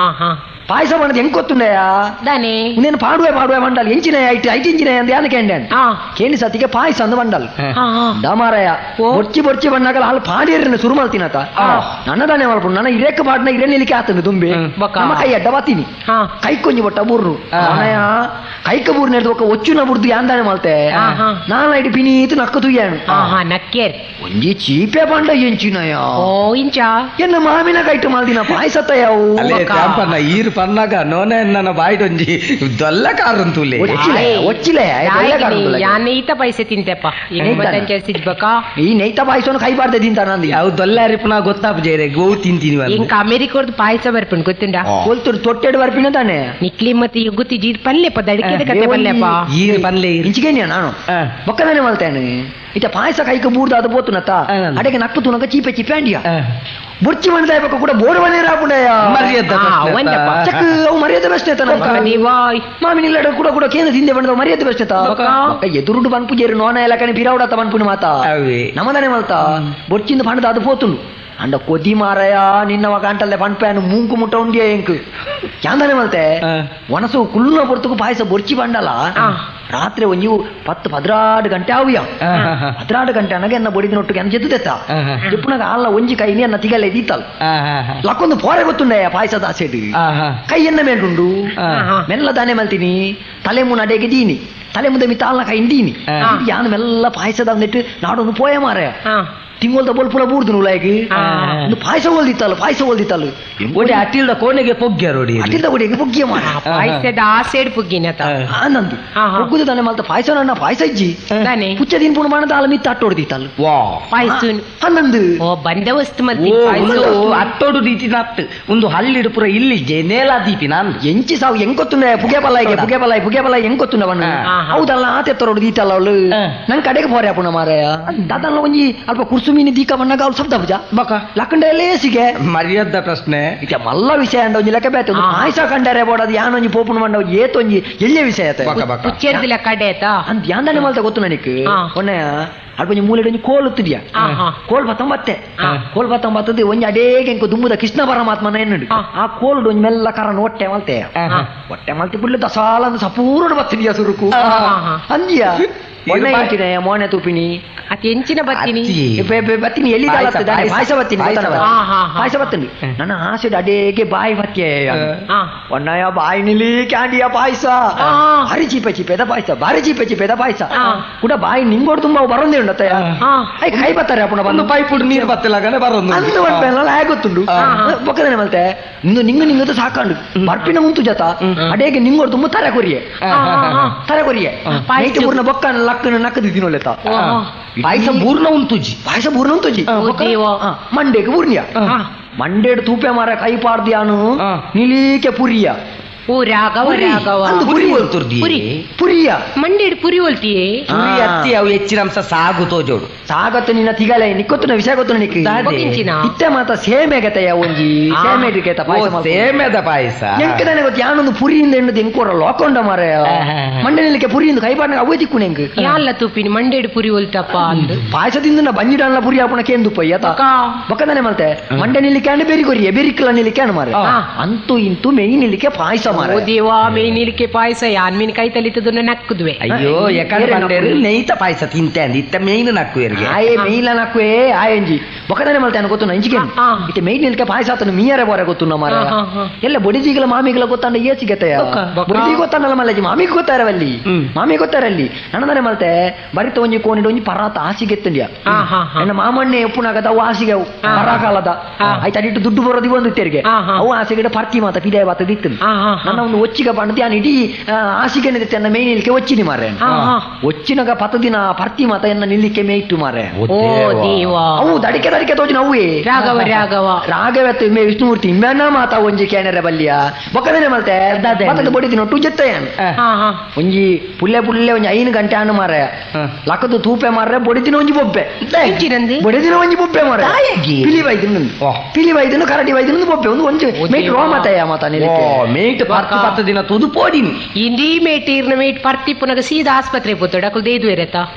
ಪಾಯಸ ಬಣ್ಣದ ಹೆಂಗ್ ಗೊತ್ತುಂಡಯ್ಯ ನೇನು ಪಾಡುವೆ ಪಾಡುವೆ ಮಂಡಲ್ ಎಂಚಿನ ಐಟ್ ಐಟ್ ಇಂಚಿನ ಅಂದ ಯಾನ ಕೇಂಡೆ ಕೇಂಡಿ ಸತಿಗೆ ಪಾಯಸ ಅಂದ ಮಂಡಲ್ ದಮಾರಯ ಬೊರ್ಚಿ ಬೊರ್ಚಿ ಬಣ್ಣಗಲ ಹಾಲು ಪಾಡಿಯರ್ನ ಸುರು ಮಲ್ತಿನತ ನನ್ನ ದಾನೆ ಮಲ್ಪು ನನ್ನ ಇರೇಕ ಪಾಡ್ನ ಇರೇ ನಿಲಿಕೆ ಆತನು ತುಂಬಿ ನಮ್ಮ ಕೈ ಅಡ್ಡ ಬಾತೀನಿ ಕೈ ಕೊಂಜಿ ಬೊಟ್ಟ ಬೂರ್ರು ಅನಯ ಕೈಕ ಬೂರ್ನ ಹಿಡ್ದು ಒಕ್ಕ ಒಚ್ಚುನ ಬುರ್ದು ಯಾಂದಾನೆ ಮಲ್ತೆ ನಾನು ಐಡಿ ಪಿನೀತು ನಕ್ಕ ತುಯ್ಯಾನು ನಕ್ಕೇರ್ ಒಂಜಿ ಚೀಪೆ ಬಂಡ ಎಂಚಿನಯ ಓ ಇಂಚ ಎನ್ನ ಮಾಮಿನ ಕೈಟು ಮಲ್ದಿನ ಪಾಯಸತ್ತ ಯಾವು ಈರು ಪನ್ನಾಗ ನೋನೆ ನನ್ನ ಬಾಯ್ಡೊಂಜಿ ದೊಲ್ಲ ಕಾರಂತುಲೆ ಒಚ್ಚಿಲೆ ಒಚ್ಚಿಲೆ ಯಾನ್ ನೈತ ಪೈಸೆ ತಿಂತೆಪ್ಪ ಸಿಗ್ಬೇಕಾ ಈ ನೈತ ಪಾಯಸವನ್ನು ಕೈ ಬಾರ್ದೆ ತಿಂತ ನಂದು ಯಾವ ದೊಲ್ಲ ಅರಿಪುನ ಗೊತ್ತಾಪ ಜೇರೆ ಗೋ ತಿಂತೀನಿ ಇಂಕ ಅಮೆರಿಕದ ಪಾಯಸ ಬರ್ಪಿನ ಗೊತ್ತುಂಡ ಕೊಲ್ತುರು ತೊಟ್ಟೆಡು ಬರ್ಪಿನ ತಾನೆ ನಿಕ್ಲಿ ಮತ್ತೆ ಗೊತ್ತಿ ಜೀರ್ ಪಲ್ಲೆಪ್ಪ ದಡಿಕೆದ ಕತೆ ಪಲ್ಲೆಪ್ಪ ಈರು ಪಲ್ಲೆ ಇಂಚಿಗೇನಿಯ ನಾನು ಬೊಕ್ಕದಾನೆ ಮಲ್ತೇನೆ ಇತ್ತ ಪಾಯಸ ಕೈಕ ಬೂರ್ದು ಅದು ಪೋತುನತ್ತ ಅಡೆಗೆ ನಕ್ಕು ತುನಕ ಚೀಪೆ ಚೀಪೆ ಅಂಡಿಯ ಬೊರ್ಚಿ ಮಣದಾಯಪಕ್ಕ ಕೂಡ ಬೋರ್ಡ್ ಮನೆ ರಾಪುಂಡಯ್ಯ ಮರ್ಯಾದ ಚಕ್ ಅವು ಮರ್ಯಾದೆ ಮರ್ಯಾದೆ ಪ್ರಶ್ನೆ ಮಾಮಿ ನಿಲ್ಲಡ ಕೂಡ ಕೂಡ ಕೇಂದ್ರ ತಿಂದೆ ಬಂದ ಮರ್ಯಾದೆ ಪ್ರಶ್ನೆ ಎದುರುಡು ಪನ್ಪುಜೇರು ನೋನ ಎಲ್ಲ ಪಿರೌಡತ್ತ ಪನ್ಪುನು ಮಾತಾ ನಮದನೆ ಮಲ್ತ ಬೊಚ್ಚಿಂದ ಪಂಡದ ಅದು ಪೋತುಂಡು ಅಂಡ ಕೊದಿ ಮಾರಯ ನಿನ್ನ ಗಂಟಲ್ಲೆ ಪನ್ಪೇನು ಮೂಂಕು ಮುಟ್ಟ ಉಂಡಿಯ ಎಂಕ್ ಯಾಂದನೆ ಮಲ್ತೆ ಒಣಸು ಕುಲ್ಲ ಪೊರ್ತುಕು ಪಾಯಸ ಬೊರ್ಚಿ ಬಂಡಲ ರಾತ್ರಿ ಒಂಜಿ 10 12 ಗಂಟೆ ಆವಿಯ 12 ಗಂಟೆ ಅನಗ ಎನ್ನ ಬೊಡಿದಿನೊಟ್ಟಿಗೆ ಎನ್ನ ಜೆದ್ದು ತೆತ್ತ ಎಪ್ಪುನಾಗ ಅಲ್ಲ ಒಂಜಿ ಕೈನಿ ಎನ್ನ ತಿಗಲೆ ದೀತಲ್ ಲಕ್ಕೊಂದು ಪೋರೆ ಗೊತ್ತುಂಡಯ್ಯ ಪಾಯಸದ ಆಸೆಡ್ ಕೈ ಎನ್ನ ಮೇಲುಂಡು ಮೆಲ್ಲ ದಾನೆ ಮಲ್ತೀನಿ ತಲೆ ಮುನ್ನ ಅಡೆಗೆ ದೀನಿ ತಲೆ ಮುಂದೆ ಮಿತ್ತ ಅಲ್ಲ ಕೈ ದೀನಿ ಯಾನು ಮೆಲ್ಲ ಪಾಯಸದ ನೆಟ್ಟು ನಾಡೊಂದು ಪೋಯ ಮಾರಾಯ ತಿಂಗೊಲ್ದ ಬೋಲ್ ಪುರ ಬೂರ್ದು ನುಲಾಯಿಗೆ ಒಂದು ಪಾಯಸ ಒಲ್ದಿತ್ತಲ್ಲ ಪಾಯಸ ಒಲ್ದಿತ್ತಲ್ಲ ಒಡೆ ಅಟಿಲ್ದ ಕೋಣೆಗೆ ಪೊಗ್ಗ್ಯ ರೋಡಿ ಅಟಿಲ್ದ ಕೋಣೆಗೆ ಪೊಗ್ಗಿಯ ಮಾರ ಪಾಯಸದ ಆಸೆಡ್ ಪೊಗ್ಗಿನ ಆನಂದ್ ಪೊಗ್ಗುದು ತಾನೆ ಮಲ್ತ ಪಾಯಸ ನನ್ನ ಪಾಯಸ ಇಜ್ಜಿ ಪುಚ್ಚ ದಿನ ಪುಣ ಮಾಡದ ಆಲ ಮಿತ್ತ ಅಟ್ಟೋಡ್ದಿತ್ತಲ್ಲ ವಾ ಪಾಯಸ ಆನಂದ್ ಓ ಬಂದೋಬಸ್ತ್ ಮಲ್ತಿ ಅಟ್ಟೋಡು ರೀತಿ ನತ್ತು ಒಂದು ಹಲ್ಲಿಡು ಪುರ ಇಲ್ಲಿ ನೇಲ ದೀಪಿ ನಾನು ಎಂಚಿ ಸಾವು ಹೆಂಗ್ ಗೊತ್ತುಂಡೆ ಪುಗೆ ಬಲ್ಲಾಯಿಗೆ ಪುಗೆ ಬಲ್ಲಾಯಿ ಪುಗೆ ಬಲ್ಲಾಯಿ ಹೆಂಗ್ ಗೊತ್ತುಂಡ ಬಣ್ಣ ಹೌದಲ್ಲ ಆತೆ ತರೋಡು ದೀತಲ್ಲ ಅವಳು ನನ್ ಕಡೆಗೆ ಪೋರೆ ಪುಣ ಮಾರಾಯ ದಾದಲ್ಲ ಒಂಜಿ ಅಲ್ಪ ಕುರ್ಸು ಮೀನು ದೀಕ ಬಣ್ಣಗ ಅವ್ಳು ಶಬ್ದ ಪೂಜಾ ಬಕ ಲಕ್ಕಂಡಲ್ಲೇ ಸಿಗೆ ಮರ್ಯಾದ ಪ್ರಶ್ನೆ ಇತ್ತೆ ಮಲ್ಲ ವಿಷಯ ಅಂಡ ಒಂಜಿ ಲೆಕ್ಕ ಬೇತ ಪಾಯಸ ಕಂಡರೆ ಬೋಡದು ಯಾನೊಂಜಿ ಪೋಪುನ ಮಂಡ ಏತೊಂಜಿ ಎಲ್ಲಿಯ ವಿಷಯ ಪುಚ್ಚೆರ್ದಿಲ್ಲ ಕಡೆ ಅಂತ ಯಾಂದನೆ ಮಲ್ತ ಗೊತ್ತು ನನಗೆ ಒನ್ನೆ ಅಲ್ಪ ಒಂಜಿ ಮೂಲೆ ಒಂಜಿ ಕೋಲ್ ಉತ್ತಿದ್ಯಾ ಕೋಲ್ ಬತ್ತಂಬತ್ತೆ ಕೋಲ್ ಬತ್ತಂಬತ್ತದ ಒಂಜಿ ಅಡೇಗೆ ಎಂಕು ದುಂಬುದ ಕೃಷ್ಣ ಪರಮಾತ್ಮನ ಎನ್ನುಡು ಆ ಕೋಲ್ಡು ಒಂಜಿ ಮೆಲ್ಲ ಕರನ್ ಹೊಟ್ಟೆ ಮಲ್ತೆ ಹೊಟ್ಟೆ ಮಲ್ತಿ ಬಿಡ್ಲು ದಸಾಲ ಅಂದ್ ಸಪೂರ್ಣ ಬತ್ತಿದ್ಯಾ ಸುರುಕು ಅಂದ್ಯಾ ಒಳ್ಳೆ ಮೋನೆ ತುಪಿನಿ ಅತಿ ಎಂಚಿನ ಬತ್ತಿನಿ ಬತ್ತಿನಿ ಎಲ್ಲಿ ಪಾಯಸ ಬತ್ತೀನಿ ಪಾಯಸ ಬತ್ತೀನಿ ನನ್ನ ಆಸೆ ಅಡೇಗೆ ಬಾಯಿ ಬತ್ತಿಯ ಒಣ್ಣಯ್ಯ ಬಾಯಿ ನಿಲಿ ಕ್ಯಾಂಡಿಯ ಪಾಯಸ ಭಾರಿ ಚೀಪೆ ಚೀಪೆದ ಪಾಯಸ ಭಾರಿ ಚೀಪೆ ಚೀಪೆದ ಪಾಯಸ ಕೂಡ ಬಾಯಿ ನಿಂಗೋಡು ತುಂಬ ಬರೋದೇ ಉಂಡತ್ತಯ್ಯ ಕೈ ಬತ್ತಾರೆ ಅಪ್ಪಣ ಬಂದು ಪೈಪುಡು ನೀರು ಬತ್ತಿಲ್ಲ ಬರೋದು ಅಂದು ಗೊತ್ತುಂಡು ಬೊಕ್ಕದನೆ ಮಲ್ತೆ ನಿಂದು ನಿಂಗು ನಿಂಗದು ಸಾಕಂಡು ಬರ್ಪಿನ ಉಂತು ಜತ ಅಡೇಗೆ ನಿಂಗೋಡು ತುಂಬ ತರೆ ಕೊರಿಯೆ ತರೆ ಕೊರಿಯೆ ನೈಟ್ ಪೂರ್ಣ ಬೊಕ್ಕ ಲಕ್ಕನ ನಕ್ಕದು ತಿನ್ನೊಲ್ಲೆತ ಪಾಯಸ ಬೂರ್ಣ ಉಂತುಜಿ ಪಾಯಸ ಬೂರ್ಣ ಉಂತುಜಿ ಮಂಡೇಗೆ ಬೂರ್ಣಿಯ ಮಂಡೇಡು ತೂಪೆ ಮಾರ ಕೈ ಪಾಡ್ದಿಯಾನು ನಿಲೀಕೆ ಪುರಿಯ ಓ ರಾಘವ ರಾಘವ ಪುರಿ ಒಲ್ತುರ್ದಿ ಪುರಿಯ ಮಂಡೇಡು ಪುರಿ ಒಲ್ತಿಯೇ ಪುರಿ ಅತ್ತಿ ಅವು ಹೆಚ್ಚಿನ ಅಂಶ ಸಾಗು ತೋಜೋಡು ಸಾಗತ್ತು ನಿನ್ನ ತಿಗಲೆ ನಿಕ್ಕೊತ್ತುನ ವಿಷಯ ಗೊತ್ತು ನಿಕ್ ಇತ್ತೆ ಮಾತ ಸೇಮೆಗತೆಯ ಒಂಜಿ ಸೇಮೆಗೆ ಪಾಯಸ ಸೇಮೆದ ಪಾಯಸ ಎಂಕದಾನೆ ಗೊತ್ತು ಯಾನೊಂದು ಪುರಿಯಿಂದ ಎಣ್ಣದು ಎಂಕೋರ ಲೋಕೊಂಡ ಮಾರ ಮಂಡೆ ನಿಲ್ಲಕ್ಕೆ ಪುರಿಯಿಂದ ಕೈ ಪಾಡ್ನಾಗ ಅವೇ ದಿಕ್ಕು ನೆಂಗ್ ಯಾಲ್ಲ ತುಪ್ಪಿನಿ ಮಂಡೇಡು ಪುರಿ ಒಲ್ತಪ್ಪ ಅಂದು ಪಾಯಸದಿಂದ ಬಂಜಿಡಲ್ಲ ಪುರಿ ಆಪುಣ ಕೇಂದುಪ್ಪ ಯತ ಬೊಕ್ಕದಾನೆ ಮಲ್ತೆ ಮಂಡೆ ನಿಲ್ಲಿಕ್ಕೆ ಅಂಡ್ ಬೆರಿ ಕೊರಿಯ ಬೆರಿಕ್ಲ ನಿಲ್ಲಿಕ್ಕೆ ಅಣ್ಣ ಮಾರ ಅಂತೂ ಇಂತೂ ಮೇಯ್ ನಿಲ್ಲಿಕ್ಕೆ ಪಾಯಸ ಮಾರ ದೇವಾ ಮೇಯ್ ನಿಲ್ಲಿಕ್ಕೆ ಪಾಯಸ ಯಾನ್ ಮೀನ್ ಕೈ ತಲಿತದನ್ನ ನಕ್ಕುದುವೆ ಅಯ್ಯೋ ಯಾಕಂದ್ರೆ ನೆಯ್ತ ಪಾಯಸ ತಿಂತೆ ಅಂದ್ ಇತ್ತ ಮೇಯ್ನು ನಕ್ಕು ಆಯೇ ಮೇಯ್ಲ ನಕ್ಕುವೆ ಆಯಂಜಿ ಬೊಕ್ಕದಾನೆ ಮಲ್ತೆ ಗೊತ್ತು ನಂಜಿಗೆ ಇತ್ತೆ ಮೇಯ್ ನಿಲ್ಕೆ ಪಾಯಸ ಆತನು ಮೀಯರೆ ಬೋರೆ ಗೊತ್ತು ಮಾರ ಎಲ್ಲ ಬೊಡಿಜಿಗಳ ಮಾಮಿಗಳ ಗೊತ್ತಂಡ ಏಚಿಗೆತ್ತಯ್ಯ ಬೊಡಿಜಿ ಗೊತ್ತಲ್ಲ ಮಲ್ಲಜಿ ಮಾಮಿಗೆ ಗೊತ್ತಾರವಲ್ಲಿ ಮಾಮಿ ಗೊತ್ತಾರಲ್ಲಿ ನನ್ನದಾನೆ ಮಲ್ತೆ ಬರಿತ ಒಂಜಿ ಕೋನಿಡು ಒಂಜಿ ಪರಾತ ಆಸಿಗೆತ್ತಂಡ್ಯ ನನ್ನ ಮಾಮಣ್ಣೆ ಎಪ್ಪುನಾಗದ ಅವು ಆಸಿಗೆ ಅವು ಪರಾಕಾಲದ ಆಯ್ತು ಅಡಿಟ್ಟು ದುಡ್ಡು ಬರೋದು ಒಂದು ತೆರಿಗೆ ಅವು ಆಸೆಗಿಡ ಪರ್ತಿ ಮಾತ ಪಿದಾಯ ಮಾತ ದಿತ್ತು ನನ್ನ ಒಂದು ಒಚ್ಚಿಗ ಪಂಡತಿ ನಾನು ಇಡೀ ಆಸಿಗೆ ನನ್ನ ಮೇಯ್ ನಿಲ್ಕೆ ಒಚ್ಚಿನಿ ಮಾರೆ ಒಚ್ಚಿನಾಗ ಪತ್ತು ದಿನ ಪರ್ತಿ ಮಾತ ಎನ್ನ ನಿಲ್ಲಿಕೆ ಮೇಯ್ತು ಮಾರೆ ಅವು ದಡಿಕೆ ದಡಿಕೆ ತೋಜಿನ ಅವೇ ರಾಘವ ರಾಘವ ರಾಘವ ಮೇ ವಿಷ್ಣುಮೂರ್ತಿ ಇಮ್ಮೆನ ಮಾತ ಒಂಜಿ ಕ್ಯಾನರ ಬಲ್ಲಿಯ ಬೊಕ್ಕದನೆ ಮಲ್ತೆ ಮತ್ತೊಂದು ಬೊಡಿ ದಿನ ಜೊತೆ ಒಂಜಿ ಪುಲ್ಲೆ ಪುಲ್ಲೆ ಒಂಜಿ 5 ಗಂಟೆ ಅನ್ನು ಮಾರೆ ಲಕ್ಕದು ತೂಪೆ ಮಾರ್ರೆ ಬೊಡಿ ದಿನ ಒಂಜಿ ಬೊಬ್ಬೆ ಬೊಡಿ ದಿನ ಒಂಜಿ ಬೊಬ್ಬೆ ಮಾರೆ ಪಿಲಿ ಬೈದಿನ ಪಿಲಿ ಬೈದಿನ ಕರಡಿ ಬೈದಿನ ಬೊಬ್ಬೆ ಒಂದು ಒಂಜಿ ಮೇಟ್ ರೋ ಮಾತಯ್ಯ ಮಾತ ನಿಲ್ಲಿಕೆ ಮೇಟ್ ಪರ್ತಿ ಪತ್ತು ದಿನ ತುದು ಪೋಡಿನಿ ಇಂದಿ ಮೇಟ್ ಇರ್ನ ಮೇಟ್ ಪರ್ತಿ ಪುನಗ ಸೀದಾ ಆಸ್ಪತ್ರೆ ಪೋತಡ ಅಕುಲ್ ದೇದು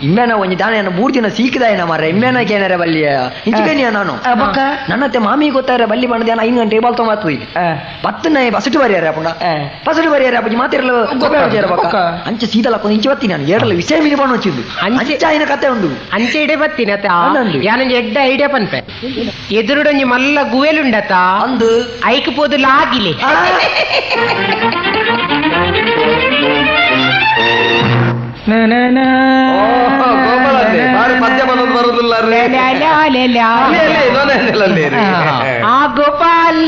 ಇಮ್ಮೆನ ಒಂಜಿ ದಾನ 3 ದಿನ ಸೀಕಿದಾಯನ ಮಾರೆ ಇಮ್ಮೆನ ಕೇನರೆ ಬಲ್ಲಿಯ ಇಂಚಿಗನಿಯ ನಾನು ನನ್ನತ್ತೆ ಮಾಮಿ ಗೊತ್ತಾರೆ ಬಲ್ಲಿ ಬಣ್ಣದ 5 ಗಂಟೆ ಬಾಲ್ ತೊಂಬತ್ತು ಪತ್ತು ನಾಯಿ ಬಸಟು ಬರಿಯಾರ ಅಪ್ಪಣ ಬಸಟು ಬರಿಯಾರ ಅಪ್ಪಾಜಿ ಮಾತಿರಲು ಬೊಕ್ಕ ಅಂಚೆ ಸೀದಾ ಲಕ್ಕೊಂದು ಇಂಚೆ ಬತ್ತೀನಿ ನಾನು ಏಡಲ್ಲ ವಿಷಯ ಮೀನು ಬಣ್ಣ వచ్చింದು ಅಂಚೆ ಕತೆ ಉಂಡು ಅಂಚೆ ಇಡೆ ಬತ್ತೀನಿ ಅತ ಯಾನೊಂಜಿ ಎಡ್ಡ ಐಡಿಯಾ ಪನ್ಪೆ ಎದುರುಡೊಂಜಿ ಮಲ್ಲ ಗುವೆಲುಂಡತ ಅಂದು ಐಕ್ ಪೋದು ಲಾಗಿಲೆ ಗೋಪಾಲ್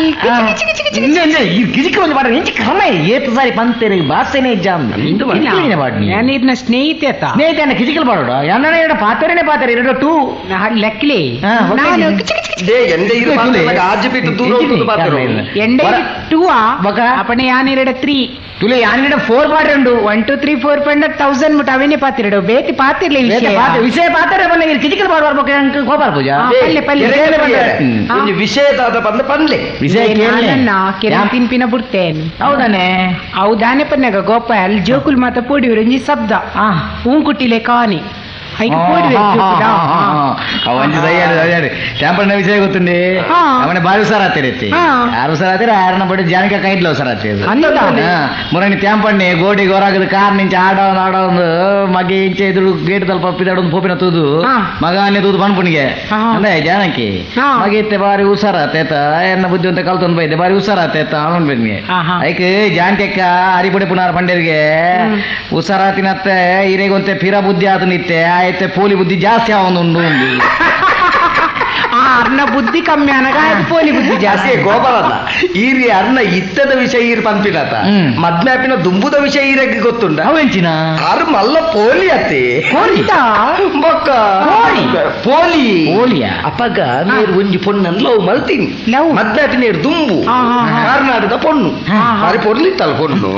ಸ್ನೇಹಿತೆ ಕಿಜಿಕಲ್ ಪಾಡೋಡ ಪಾತರೇನೆ ಪಾತಾರೆ ಎರಡು ಟೂ ಲೆಕ್ಲಿ ಟೂ ಅಪ್ಪಣೆ ಯಾನ್ ಎರಡು 3 ತುಲೆ ಯಾನ್ 4 ಪಾಡ್ರೆ ಉಂಡು 1 2 3 4 ಪಂಡ 1000 ಮುಟ್ಟ. ಕೂಟ ಅವೇನೆ ಪಾತಿರಡು ಬೇತಿ ಪಾತಿರ್ಲೆ ವಿಷಯ. ವಿಷಯ ಪಾತ್ರೆ ಬನ್ನ ಕಿಜಿಕಲ್ ಪಾಡುವ ಅಂಕ ಗೋಪಾಲ ಪೂಜಾ. ಪಲ್ಲೆ ಪಲ್ಲೆ. ಒಂಜಿ ವಿಷಯ ದಾದ ಬಂದ ಪನ್ಲೆ. ವಿಷಯ ಕೇಳಿ ಕೆರೆ ತಿನ್ಪಿನ ಬುಡ್ತೇನೆ. ಹೌದಾನೆ? ಹೌದಾನೆ ಪನ್ನಾಗ ಗೋಪಾಲ್ ಜೋಕುಲ್ ಮಾತ ಪೋಡಿ ಒಂಜಿ ಶಬ್ದ ಹೂಂಕುಟ್ಟಿಲೆ ಕಾನಿ ಐಕ್ ಪೋಡಿ. ಅವಂಜಿ ಸಯ್ಯಾಡು ಸಯ್ಯಾಡು ತ್ಯಾಂಪಣ್ಣ ವಿಷಯ ಗೊತ್ತುಂಡಿ. ಅವನ ಬಾರಿ ಹುಷಾರಾತಿರೈತಿ. ಯಾರು ಹುಷಾರಾತಿರ ಯಾರನ್ನ ಬಡಿ ಜಾನಕ ಕೈಡ್ಲ ಹುಷಾರಾತಿರು. ಮುರಣಿ ತ್ಯಾಂಪಣ್ಣೆ ಗೋಡಿ ಗೊರಾಗದ ಕಾರ್ ನಿಂಚ ಆಡವನ್ ಆಡವೊಂದು ಮಗೆ ಇಂಚೆ ಎದುರು ಗೇಟ್ ತಲ್ಪ ಪಿದಾಡೊಂದು ಪೋಪಿನ ತೂದು ಮಗ ಅನ್ನೆ ತೂದು ಪನ್ಪುಣಿಗೆ ಅಂದ್ರೆ ಜಾನಕಿ ಮಗ ಇತ್ತೆ ಬಾರಿ ಹುಷಾರಾತೇತ ಎನ್ನ ಬುದ್ಧಿ ಅಂತ ಕಲ್ತೊಂದು ಬೈದೆ ಬಾರಿ ಹುಷಾರಾತೇತ ಅವನು ಬೆನ್ಗೆ ಐಕ್ ಜಾನಕಕ್ಕ ಅರಿಪುಡಿ ಪುನಾರ ಪಂಡೇರಿಗೆ ಹುಷಾರಾತಿನತ್ತೆ ಹಿರೇಗೊಂತೆ ಪಿರ ಬುದ್ಧಿ ಆತನಿತ್ತೆ ಆಯ್ತೆ ಪೋಲಿ ಬುದ್ಧಿ ಜಾಸ್ತಿ ಅವನು ಉಂಡು ಉಂಡು. ಅರ್ನ ಬುದ್ಧಿ ಕಮ್ಮಿ ಅನಗ ಅದು ಪೋಲಿ ಬುದ್ಧಿ ಜಾಸ್ತಿ. ಗೋಪಾಲಲ್ಲ ಈರಿ ಅರ್ನ ಇತ್ತದ ವಿಷಯ ಈರ್ ಪನ್ಪಿನತ ಮದ್ಮ್ಯಾಪಿನ ದುಂಬುದ ವಿಷಯ ಈರಕ್ಕೆ ಗೊತ್ತುಂಡ ಅವೆಂಚಿನ ಆರು ಮಲ್ಲ ಪೋಲಿ ಅತ್ತೆ ಬೊಕ್ಕ ಪೋಲಿ ಪೋಲಿಯ ಅಪಗ ನೀರು ಒಂಜಿ ಪೊಣ್ಣನ್ ಲವ್ ಮಲ್ತೀನಿ ಮದ್ಮ್ಯಾಪಿನ ದುಂಬು ಕಾರ್ನಾಡದ ಪೊಣ್ಣು ಬಾರಿ ಪೊರ್ಲಿತ್ತಲ್ಲ ಪೊಣ್ಣು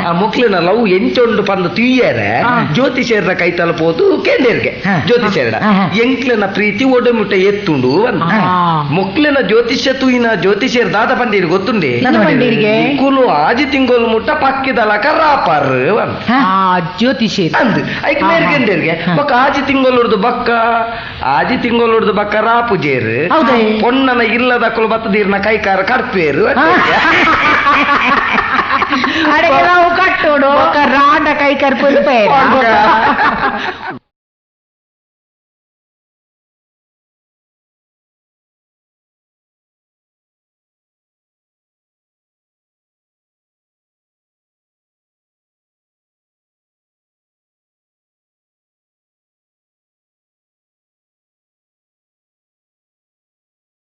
ಆ ಮುಕ್ಲಿನ ಲವ್ ಎಂಚೊಂಡು ಪಂದು ತುಯ್ಯರೆ ಜ್ಯೋತಿಷೇರ್ನ ಕೈ ತಲುಪೋದು ಕೇಂದೇರ್ಗೆ ಜ್ಯೋತಿಷೇರ್ಡ ಎಂಕ್ಲಿನ ಪ್ರೀತಿ ಒಡಮುಟ್ಟ ಎತ್ತುಂಡು ಮೊಕ್ಲಿನ ಜ್ಯೋತಿಷ್ಯ ತೂಯಿನ ಜ್ಯೋತಿಷ್ಯರ್ ದಾದ ಪಂಡೀರ್ ಗೊತ್ತುಂಡೆ ಕುಲು ಆಜಿ ತಿಂಗೋಲು ಮುಟ್ಟ ಪಕ್ಕಿದಲಕ ರಾಪರ್ ಜ್ಯೋತಿಷ್ಯ ಅಂದ್ ಐಕ್ ಮೇರ್ಗೆಂದೇರ್ಗೆ ಬೊಕ್ಕ ಆಜಿ ತಿಂಗೋಲುರ್ದು ಬಕ್ಕ ಆಜಿ ತಿಂಗೋಲುರ್ದು ಬಕ್ಕ ರಾಪುಜೇರು ಪೊಣ್ಣನ ಇಲ್ಲದಕ್ಕಲು ಬತ್ತದೀರ್ನ ಕೈಕಾರ ಕಡ್ಪೇರು ಕಟ್ಟೋಡು ರಾಂಡ ಕೈ ಕರ್ಪು.